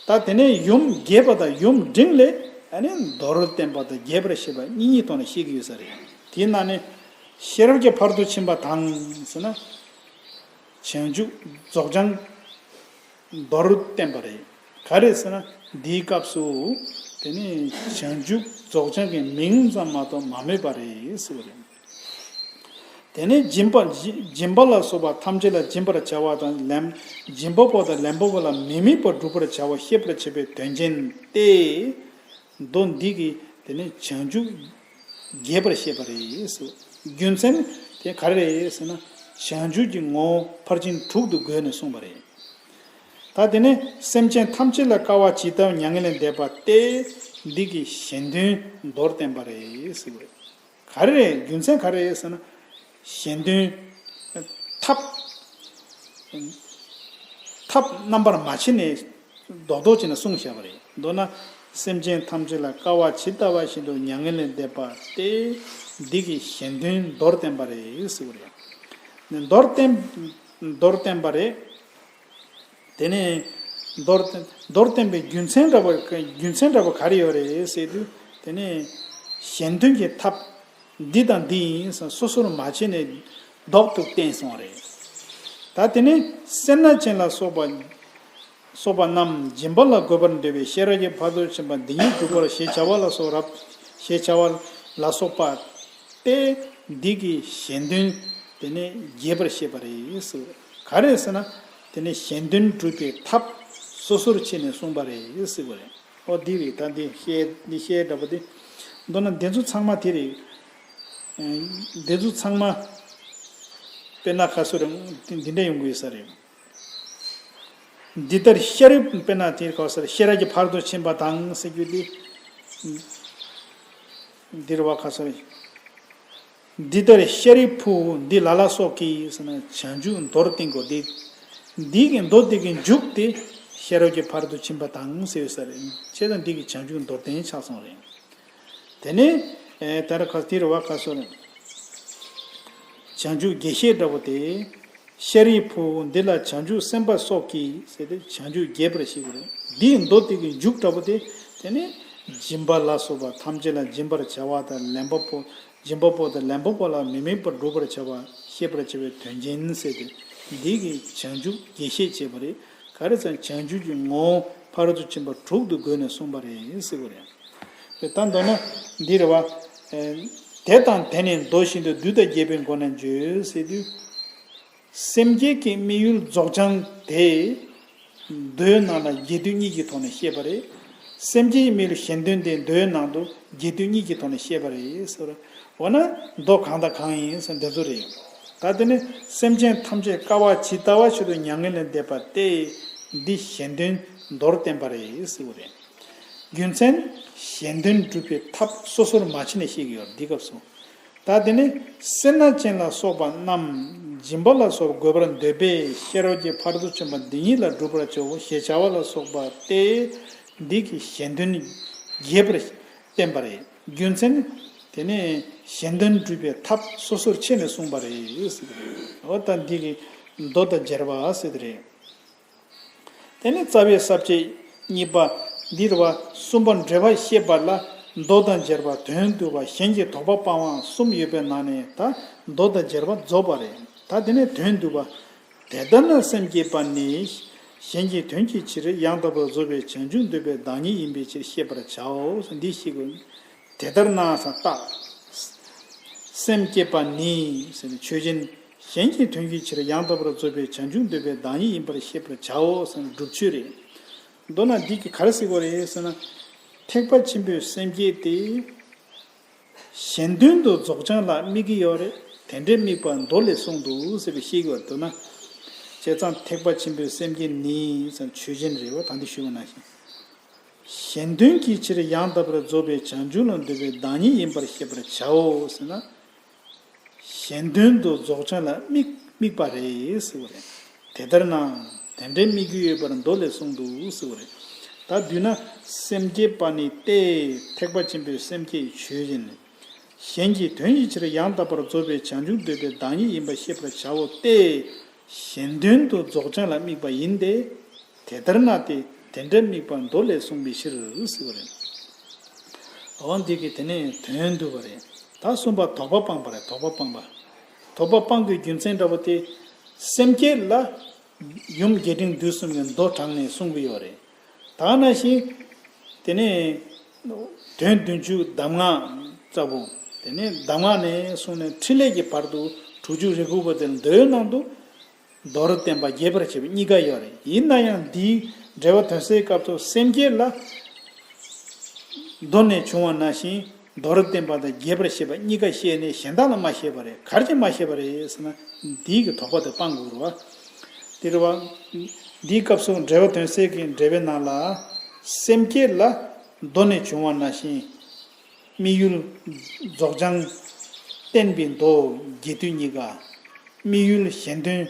ད་དེ་ནས་ཡུམ་རྒྱས་པ་དང་ཡུམ་འབྲིང་ལས་ཨ་ནི་མདོར་བསྟན་པ་དང་རྒྱས་པར་བཤད་པ་གཉིས་གཉིས་ཐོག་ནས་བཤད་ཀྱི་ཡོད་ས་རེད། དེའི་ནང་ནས་ཤེས་རབ་ཀྱི་ཕ་རོལ་ཏུ་ཕྱིན་པ་དང་ཟེར་ན། བྱང་ཆུབ་རྫོགས་བྱང་མདོར་བསྟན་པ་རེད། ག་རེ་ཟེར་ན། འདིའི་སྐབས་སུ་དེ་ནི་བྱང་ཆུབ་རྫོགས་བྱང་གི་མིང་ཙམ་མ་གཏོགས་མ་སྨོས་པ་རེད་ཟེར་བ་རེད། དེ་ནས་སྦྱིན་པ་སྦྱིན་པ་ལ་སོགས་པ་ཐམས་ཅད་ལ་སྦྱིན་པར་བྱ་བ་དང་ལེན། སྦྱིན་པ་པོ་དང་ལེན་པ་པོ་ལ་མི་དམིགས་པར་སྒྲུབ་པར་བྱ་བ་ཤེས་པར་བྱེད་པའི་དོན་ཅན་ཏེ། མདོ་འདི་གིས་དེ་ནི་བྱང་ཆུབ་རྒྱས་པར་བཤད་པ་རེད་ཟེར། རྒྱུ་མཚན་དེ་ག་རེ་རེད་ཟེར་ན། བྱང་ཆུབ་ཀྱི་ངོ་བོ་ཕར་ཕྱིན་དྲུག་ཏུ་བགོས་ནས་གསུངས་པ་རེད། ད་དེ་ནི་སེམས་ཅན་ཐམས་ཅད་ལ་དཀའ་བ་ཇི་ལྟ་བུ་མྱ་ངན་ལས་འདས་པ་སྟེ། འདི་གི་གཞན་དོན་མདོར་བསྟན་པ་རེད་ཟེར་བ་རེད། ག་རེ་རེད། རྒྱུ་མཚན་ག་རེ་རེད་ཟེར་ན། གཞན་དོན་ཐབས་ཐབས་རྣམ་པར་མ་ཕྱེ་ནས་རྡོག་རྡོག་བྱས་ནས་གསུངས་བཞག་པ་རེད། མདོར་ན། སེམས་ཅན་ཐམས་ཅད་ལ་དཀའ་བ་ཇི་ལྟ་བ་བཞིན་དུ་མྱ་ངན་ལས་འདས་པ་སྟེ། འདི་གི་གཞན་དོན་མདོར་བསྟན་པ་རེད་ཟེར་བ་རེད། མདོར་བསྟན་མདོར་བསྟན་པ་རེད། དེ་ནས་མདོར་བསྟན་མདོར་བསྟན་པའི་རྒྱུ་མཚན་འདྲ་བ་རྒྱུ་མཚན་འདྲ་བ་ག་རེ་ཡོད་རེད་ཟེར་དུས། དེ་ནས་གཞན་དོན་གྱི་ཐབས་འདི་དང་འདི་ཡིན་ཟེར་སོ་སོར་མ་ཕྱེ་ནས་རྡོག་ཏུ་བསྟན་སོང་བ་རེད། ད་དེ་ནས་སེར་སྣ་ཅན་ལ་སོགས་པ་སོགས་པ་རྣམས་སྦྱིན་པ་ལ་འགོད་པར་འདོད་པའི་ཤེས་རབ་ཀྱི་ཕ་རོལ་ཏུ་ཕྱིན་པ་འདི་ཉིད་སྒྲུབ་པར་ཞེས་བྱ་བ་ལ་སོགས་རབ་ཞེས་བྱ་བ་ལ་སོགས་པ། སྟེ། འདི་གི་གཞན་དོན་དེ་ནས་རྒྱས་པར་བཤད་པ་རེད་ཟེར། ག་རེ་ཟེར་ན། དེ་ནས་གཞན་དོན་སྒྲུབ་པའི་ཐབས་སོ་སོར་ཕྱེ་ནས་གསུངས་པ་རེད་ཟེར་བ་རེད། ཨོ་འདི་རེད། ད་འདི་བཤད་འདི་བཤད་འདྲ་པོ་དེ། མདོར་ན་འདི་ཚོ་ཚང་མ་དེ་རེད། འདི་ཚོ་ཚང་མ་དཔེར་ན་ཁ་སོ་རེད། འདི་འདྲ་ཡོང་གི་ཡོད་ས་རེད། འདི་ལྟར་ཤཱ་རིའི་དཔེར་ན་དེ་ག་ཟེར་ཤེས་རབ་ཀྱི་ཕ་རོལ་ཏུ་ཕྱིན་པ་དང་ཟེར་རྒྱུ་དེ། འདིར་བ་ག་ཟེར། འདི་ལྟར་ཤཱ་རིའི་བུ་འདི་ལ་ལ་སོགས་ཀྱིས་ཟེར་ན་བྱང་ཆུབ་མདོར་བསྟན་དགོས་ཏེ། འདི་གི་མདོ་དེ་གི་མཇུག་དེ་ཤེས་རབ་ཀྱི་ཕ་རོལ་ཏུ་ཕྱིན་པ་དང་ཟེར་ཡོད་ས་རེད། བྱས་ཙང་འདི་གི་བྱང་ཆུབ་མདོར་བསྟན་ཆགས་སོང་རེད། དེ་ནས་ཨེ་ད་ར་ཁ་དེར་བ་ཁ་སོ་རེད། བྱང་ཆུབ་རྒྱས་བཤད་འདྲ་པོ་དེ། ཤཱ་རིའི་བུ་འདི་ལ་བྱང་ཆུབ་སེམས་དཔའ་སོགས་ཀྱིས་ཟེར་ཏེ་བྱང་ཆུབ་རྒྱས་པར་བཤད་པ་རེད། འདིའི་མདོ་དེ་གི་མཇུག་འདྲ་པོ་དེ། དེ་ནས་སྦྱིན་པ་ལ་སོགས་པ་ཐམས་ཅད་ལ་སྦྱིན་པར་བྱ་བ་དང་ལེན་པ་པོ། སྦྱིན་པ་པོ་དང་ལེན་པ་པོ་ལ་མི་དམིགས་པར་སྒྲུབ་པར་བྱ་བ་ཤེས་པར་བྱ་བའི་དོན་ཅན་ཟེར་ཏེ། འདི་གི་བྱང་ཆུབ་རྒྱས་བཤད་བྱས་པ་རེད། ག་རེ་ཟེར་ན་བྱང་ཆུབ་ཀྱི་ངོ་བོ་ཕ་རོལ་ཏུ་ཕྱིན་པ་དྲུག་ཏུ་བགོས་ནས་གསུངས་པ་རེད་ཟེར་བ་རེད། ད་མདོར་ན་འདི་རེད་བ། དེ་དང་དེ་ནི་མདོ་བཞིན་དུ་བསྡུས་དང་རྒྱས་པའི་སྒོ་ནས་བརྗོད་ཟེར་དུས། སེམས་བསྐྱེད་ཀྱི་དམིགས་ཡུལ་རྫོགས་བྱང་དེ། མདོའི་ནང་ལ་རྒྱས་བསྡུས་གཉིས་ཀྱི་ཐོག་ནས་བཤད་པ་རེད། སེམས་བསྐྱེད་ཀྱི་དམིགས་ཡུལ་གཞན་དོན་དེ་མདོའི་ནང་དུ་རྒྱས་བསྡུས་གཉིས་ཀྱི་ཐོག་ནས་བཤད་པ་རེད་ཟེར། འོ་ན་མདོ་གང་དང་གང་ཡིན་ཟེར་འདི་ཚོ་རེད། ད་དེ་ནི་སེམས་ཅན་ཐམས་ཅད་དཀའ་བ་ཇི་ལྟ་བ་བཞིན་དུ་མྱ་ངན་ལས་འདས་པ་སྟེ། འདི་གཞན་དོན་མདོར་བསྟན་པ་རེད་ཟེར་བ་རེད། རྒྱུ་མཚན། གཞན་དོན་སྒྲུབ་པའི་ཐབས་སོ་སོར་མ་ཕྱེ་ནས་བཤད་ཀྱི་ཡོད་འདི་སྐབས་སུ། ད་དེ་ནི་སེར་སྣ་ཅན་ལ་སོགས་པ་རྣམས་སྦྱིན་པ་ལ་སོགས་དགོས་པར་འདོད་པས་ཤེས་རབ་ཀྱི་ཕ་རོལ་ཏུ་ཕྱིན་པ་འདི་ཉིད་ལ་སྒྲུབ་པར་བྱའོ་ཞེས་བྱ་བ་ལ་སོགས་པ་སྟེ། འདི་གི་གཞན་དོན་རྒྱས་པར་བསྟན་པ་རེད། རྒྱུ་མཚན། དེ་ནི་གཞན་དོན་སྒྲུབ་པའི་ཐབས་སོ་སོར་ཕྱེ་ནས་གསུངས་པ་རེད་ཟེར་གྱི་རེད། འོ་ད་འདི་གི་མདོ་དང་སྦྱར་བ་ཟེར་གྱི་རེད། དེ་ནས་རྩ་བའི་ས་བཅད་གཉིས་པ་འདིར་བ་གསུམ་པ་འགྲེལ་པ་བཤད་པ་ལ་མདོ་དང་སྦྱར་བ་དོན་བསྡུ་བ་གཞན་གྱི་དོགས་པ་སྤང་བ་གསུམ་ཡོད་པའི་ནང་ནས་ད་མདོ་དང་སྦྱར་བ་རྫོགས་པ་རེད། ད་དེ་ནས་དོན་བསྡུ་བ། དེ་ལྟར་ན་སེམས་བསྐྱེད་པ་ནི། གཞན་གྱི་དོན་གྱི་ཕྱིར་ཡང་དག་པར་རྫོགས་པའི་བྱང་ཆུབ་འདོད་པའི་བདག་ཉིད་ཡིན་པའི་ཕྱིར་ཤེས་པར་བྱའོ། འདི་ཤེས་དགོས། དེ་ལྟར་ན་ས་རྟགས། སེམས་བསྐྱེད་པ་ནི་ཟེར་ནས་ཆོས་ཅན། གཞན་གྱི་དོན་གྱི་ཕྱིར་ཡང་དག་པར་རྫོགས་པའི་བྱང་ཆུབ་འདོད་པའི་བདག་ཉིད་ཡིན་པར་ཤེས་པར་བྱའོ་ཟེར་ནས་སྒྲུབ་ཆོས་རེད། མདོར་ན་འདི་གི་ག་རེ་ཟེར་དགོས་རེད་ཟེར་ན། ཐེག་པ་ཆེན་པོའི་སེམས་བསྐྱེད་དེ། གཞན་དོན་དུ་རྫོགས་བྱང་ལ་དམིགས་ཀྱི་ཡོད་རེད། དེ་འདྲའི་དམིགས་པ་མདོ་ལས་གསུངས་འདུག་ཟེར་བའི་ཤེས་ཀྱི་ཡོད་འདུག་ན། བྱས་ཙང་ཐེག་པ་ཆེན་པོའི་སེམས་བསྐྱེད་ནི་ཟེར་ཆོས་ཅན་རེད་བ། ད་འདི་ཞུས་པ་ནང་བཞིན། གཞན་དོན་གྱི་ཕྱིར་ཡང་དག་པར་རྫོགས་པའི་བྱང་ཆུབ་ལ་འདོད་པའི་བདག་ཉིད་ཡིན་པར་ཤེས་པར་བྱའོ་ཟེར་ན། གཞན་དོན་དུ་རྫོགས་བྱང་ལ་དམིགས་དམིགས་པ་རེད་ཟེར་བ་རེད། དེ་ལྟར་ན། དེ་འདྲའི་དམིགས་ཡུལ་ཡོད་པར་མདོ་ལས་གསུངས་འདུག་ཟེར་བ་རེད། ད་བསྡུས་ན། སེམས་བསྐྱེད་པ་ནི་སྟེ། ཐེག་པ་ཆེན་པོའི་སེམས་བསྐྱེད་ཆོས་ཅན། གཞན་གྱི་དོན་ཡི་ཕྱིར་ཡང་དག་པར་རྫོགས་པའི་བྱང་ཆུབ་འདོད་པའི་བདག་ཉིད་ཡིན་པར་ཤེས་པར་བྱའོ་སྟེ། གཞན་དོན་དུ་རྫོགས་བྱང་ལ་དམིགས་པ་ཡིན་ཏེ། དེ་ལྟར་ན་སྟེ། དེ་འདྲ་དམིགས་པ་མདོ་ལས་གསུངས་པའི་ཕྱིར་ཟེར་བ་རེད། འོ་འདི་གི་དེ་ནས་དོན་བསྡུས་པ་རེད། ད་གསུམ་པ་དོགས་པ་སྤངས་པ་རེད། དོགས་པ་སྤངས་པ། དོགས་པ་སྤང་གི་རྒྱུ་མཚན་འདྲ་པོ་དེ། སེམས་བསྐྱེད་ལ་ཡུམ་རྒྱས་འབྲིང་བསྡུས་གསུམ་གྱི་མདོ་དྲངས་ནས་གསུངས་ཀྱི་ཡོད་རེད། ད་ནང་བཞིན། དེ་ནས་དོན་བདུན་ཅུ་གདམས་ངག་ལྟ་བུ། དེ་ནས་གདམས་ངག་ནས་བཟུང་ནས་ཕྲིན་ལས་ཀྱི་བར་དུ་དྲུག་ཅུ་རེ་དགུ་པོ་དེ་མདོའི་ནང་དུ་མདོར་བསྟན་པ་རྒྱས་པར་བྱེད་པ་གཉིས་ཀ་ཡོད་རེད། ཡིན་ན་ཡང་འདིའི་འགྲེལ་པ་དོན་གསལ་སྐབས་སུ་སེམས་བསྐྱེད་ལ་མདོ་ནས་བྱུང་བ་ནང་བཞིན་མདོར་བསྟན་པ་དང་རྒྱས་པར་བཤད་པ་གཉིས་ཀ་བཤད་ནས་གཞན་དག་ལ་མ་བཤད་པ་རེད། ག་རེ་བྱས་མ་བཤད་པ་རེད་ཟེར་ན། འདིའི་གི་དོགས་པ་དེ་སྤང་དགོས་རེད་བ། དེ་རེད་བ། འདིའི་སྐབས་སུ་འགྲེལ་པ་དོན་གསལ་གྱི་འགྲེལ་པའི་ནང་ལ། སེམས་བསྐྱེད་ལ་མདོ་ནས་བྱུང་བ་ནང་བཞིན། དམིགས་ཡུལ་རྫོགས་བྱང་བསྟན་པའི་མདོ་རྒྱས་བསྡུས་གཉིས་ཀ། དམིགས་ཡུལ་གཞན་དོན་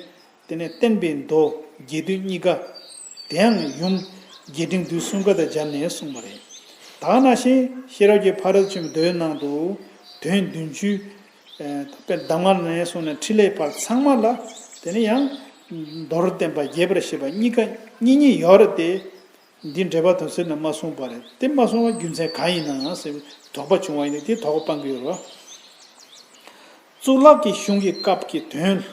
དེ་ནས་བསྟན་པའི་མདོ་རྒྱས་བསྡུས་གཉིས་ཀ། དེའང་ཡུམ་རྒྱས་འབྲིང་བསྡུས་གསུམ་ཀ་དང་སྦྱར་ནས་གསུངས་པ་རེད། ད་ག་ནང་བཞིན་ཤེས་རབ་ཀྱི་ཕ་རོལ་ཏུ་ཕྱིན་པའི་མདོའི་ནང་དུ་དོན་བདུན་ཅུ། ཨ་དཔེར་གདམས་ངག་ནས་བཟུང་ནས་ཕྲིན་ལས་བར་ཚང་མ་ལ། དེ་ནས་ཡང་མདོར་བསྟན་པ་རྒྱས་པར་བཤད་པ་གཉིས་ཀ་གཉིས་གཉིས་ཡོད་རེད་དེ། འདི་འགྲེལ་པ་དོན་གསལ་ནས་མ་གསུངས་པ་རེད། དེ་མ་གསུངས་པ་རྒྱུ་མཚན་གང་ཡིན་ནམ་ཟེར་བའི་དོགས་པ་བྱུང་བ་ཡིན་ན་དེ་དོགས་པ་སྤང་གི་ཡོད་རེད་བ། གཙུག་ལག་གི་གཞུང་གི་སྐབས་ཀྱི་དོན།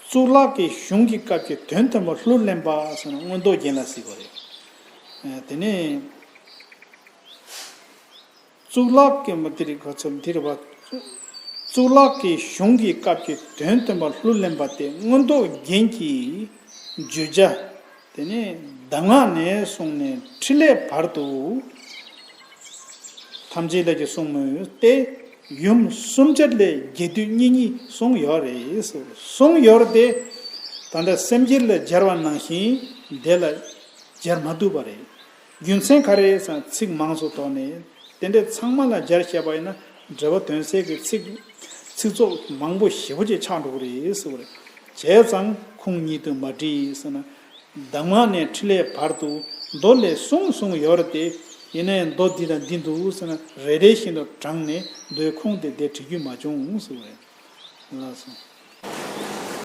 གཙུག་ལག་གི་གཞུང་གི་སྐབས་ཀྱི་དོན་མཐུན་པ་ལྷུར་ལེན་པ་ཟེར་ན་མངོན་རྟོགས་རྒྱན་ལ་ཟེར་གྱི་རེད། ཨ་དེ་ནས། གཙུག་ལག་གི་མ་དེ་རིགས་ག་ཚོད་དེ་རེད་བ། གཙུག་ལག་གི་གཞུང་གི་སྐབས་ཀྱི་དོན་སྟོན་པ་ལྷུར་ལེན་པ་སྟེ་མངོན་རྟོགས་རྒྱན་གྱི་བརྗོད་བྱ། དེ་ནས་གདམས་ངག་ནས་བཟུང་ནས་ཕྲིན་ལས་བར་དུ་ཐམས་ཅད་ལ་གི་གསུངས་མོད་དེ། ཡུམ་གསུམ་ཆར་ལས་རྒྱས་བསྡུས་གཉིས་གཉིས་གསུངས་ཡོད་རེད། གསུངས་ཡོད་རེད་དེ། ད་ལྟ་སེམས་བསྐྱེད་ལ་སྦྱར་བ་ནང་བཞིན་དེ་ལ་སྦྱར་མ་ཐུབ་པ་རེད། རྒྱུ་མཚན་ག་རེ་ཟེར་ན་ཚིག་མང་སུ་ཐོགས་ནས། དེ་འདྲའི་ཚང་མ་ལ་སྦྱར་བཤད་པ་ཡིན་ན་འགྲེལ་པ་དོན་གསལ་གྱི་ཚིག་ཚིག་ཚོགས་མང་པོ་ཞེ་པོ་ཅིག་ཆགས་འགྲོ་གི་རེད་ཟེར་བ་རེད། བྱས་ཙང་ཁུངས་ཉིད་དུ་མ་བྲིས་ཟེར་ན། གདམས་ངག་ནས་ཕྲིན་ལས་བར་དུ་མདོ་ལས་གསུངས་གསུངས་ཡོད་རེད་དེ། ཡིན་ན་ཡང་མདོ་འདི་དང་འདི་འདུག་ཟེར་ན་རེ་རེ་བཞིན་དུ་དྲངས་ནས་མདོའི་ཁུངས་དེ་དེ་བྲི་རྒྱུ་མ་བྱུང་ཟེར་བ་རེད། ལགས་སོ།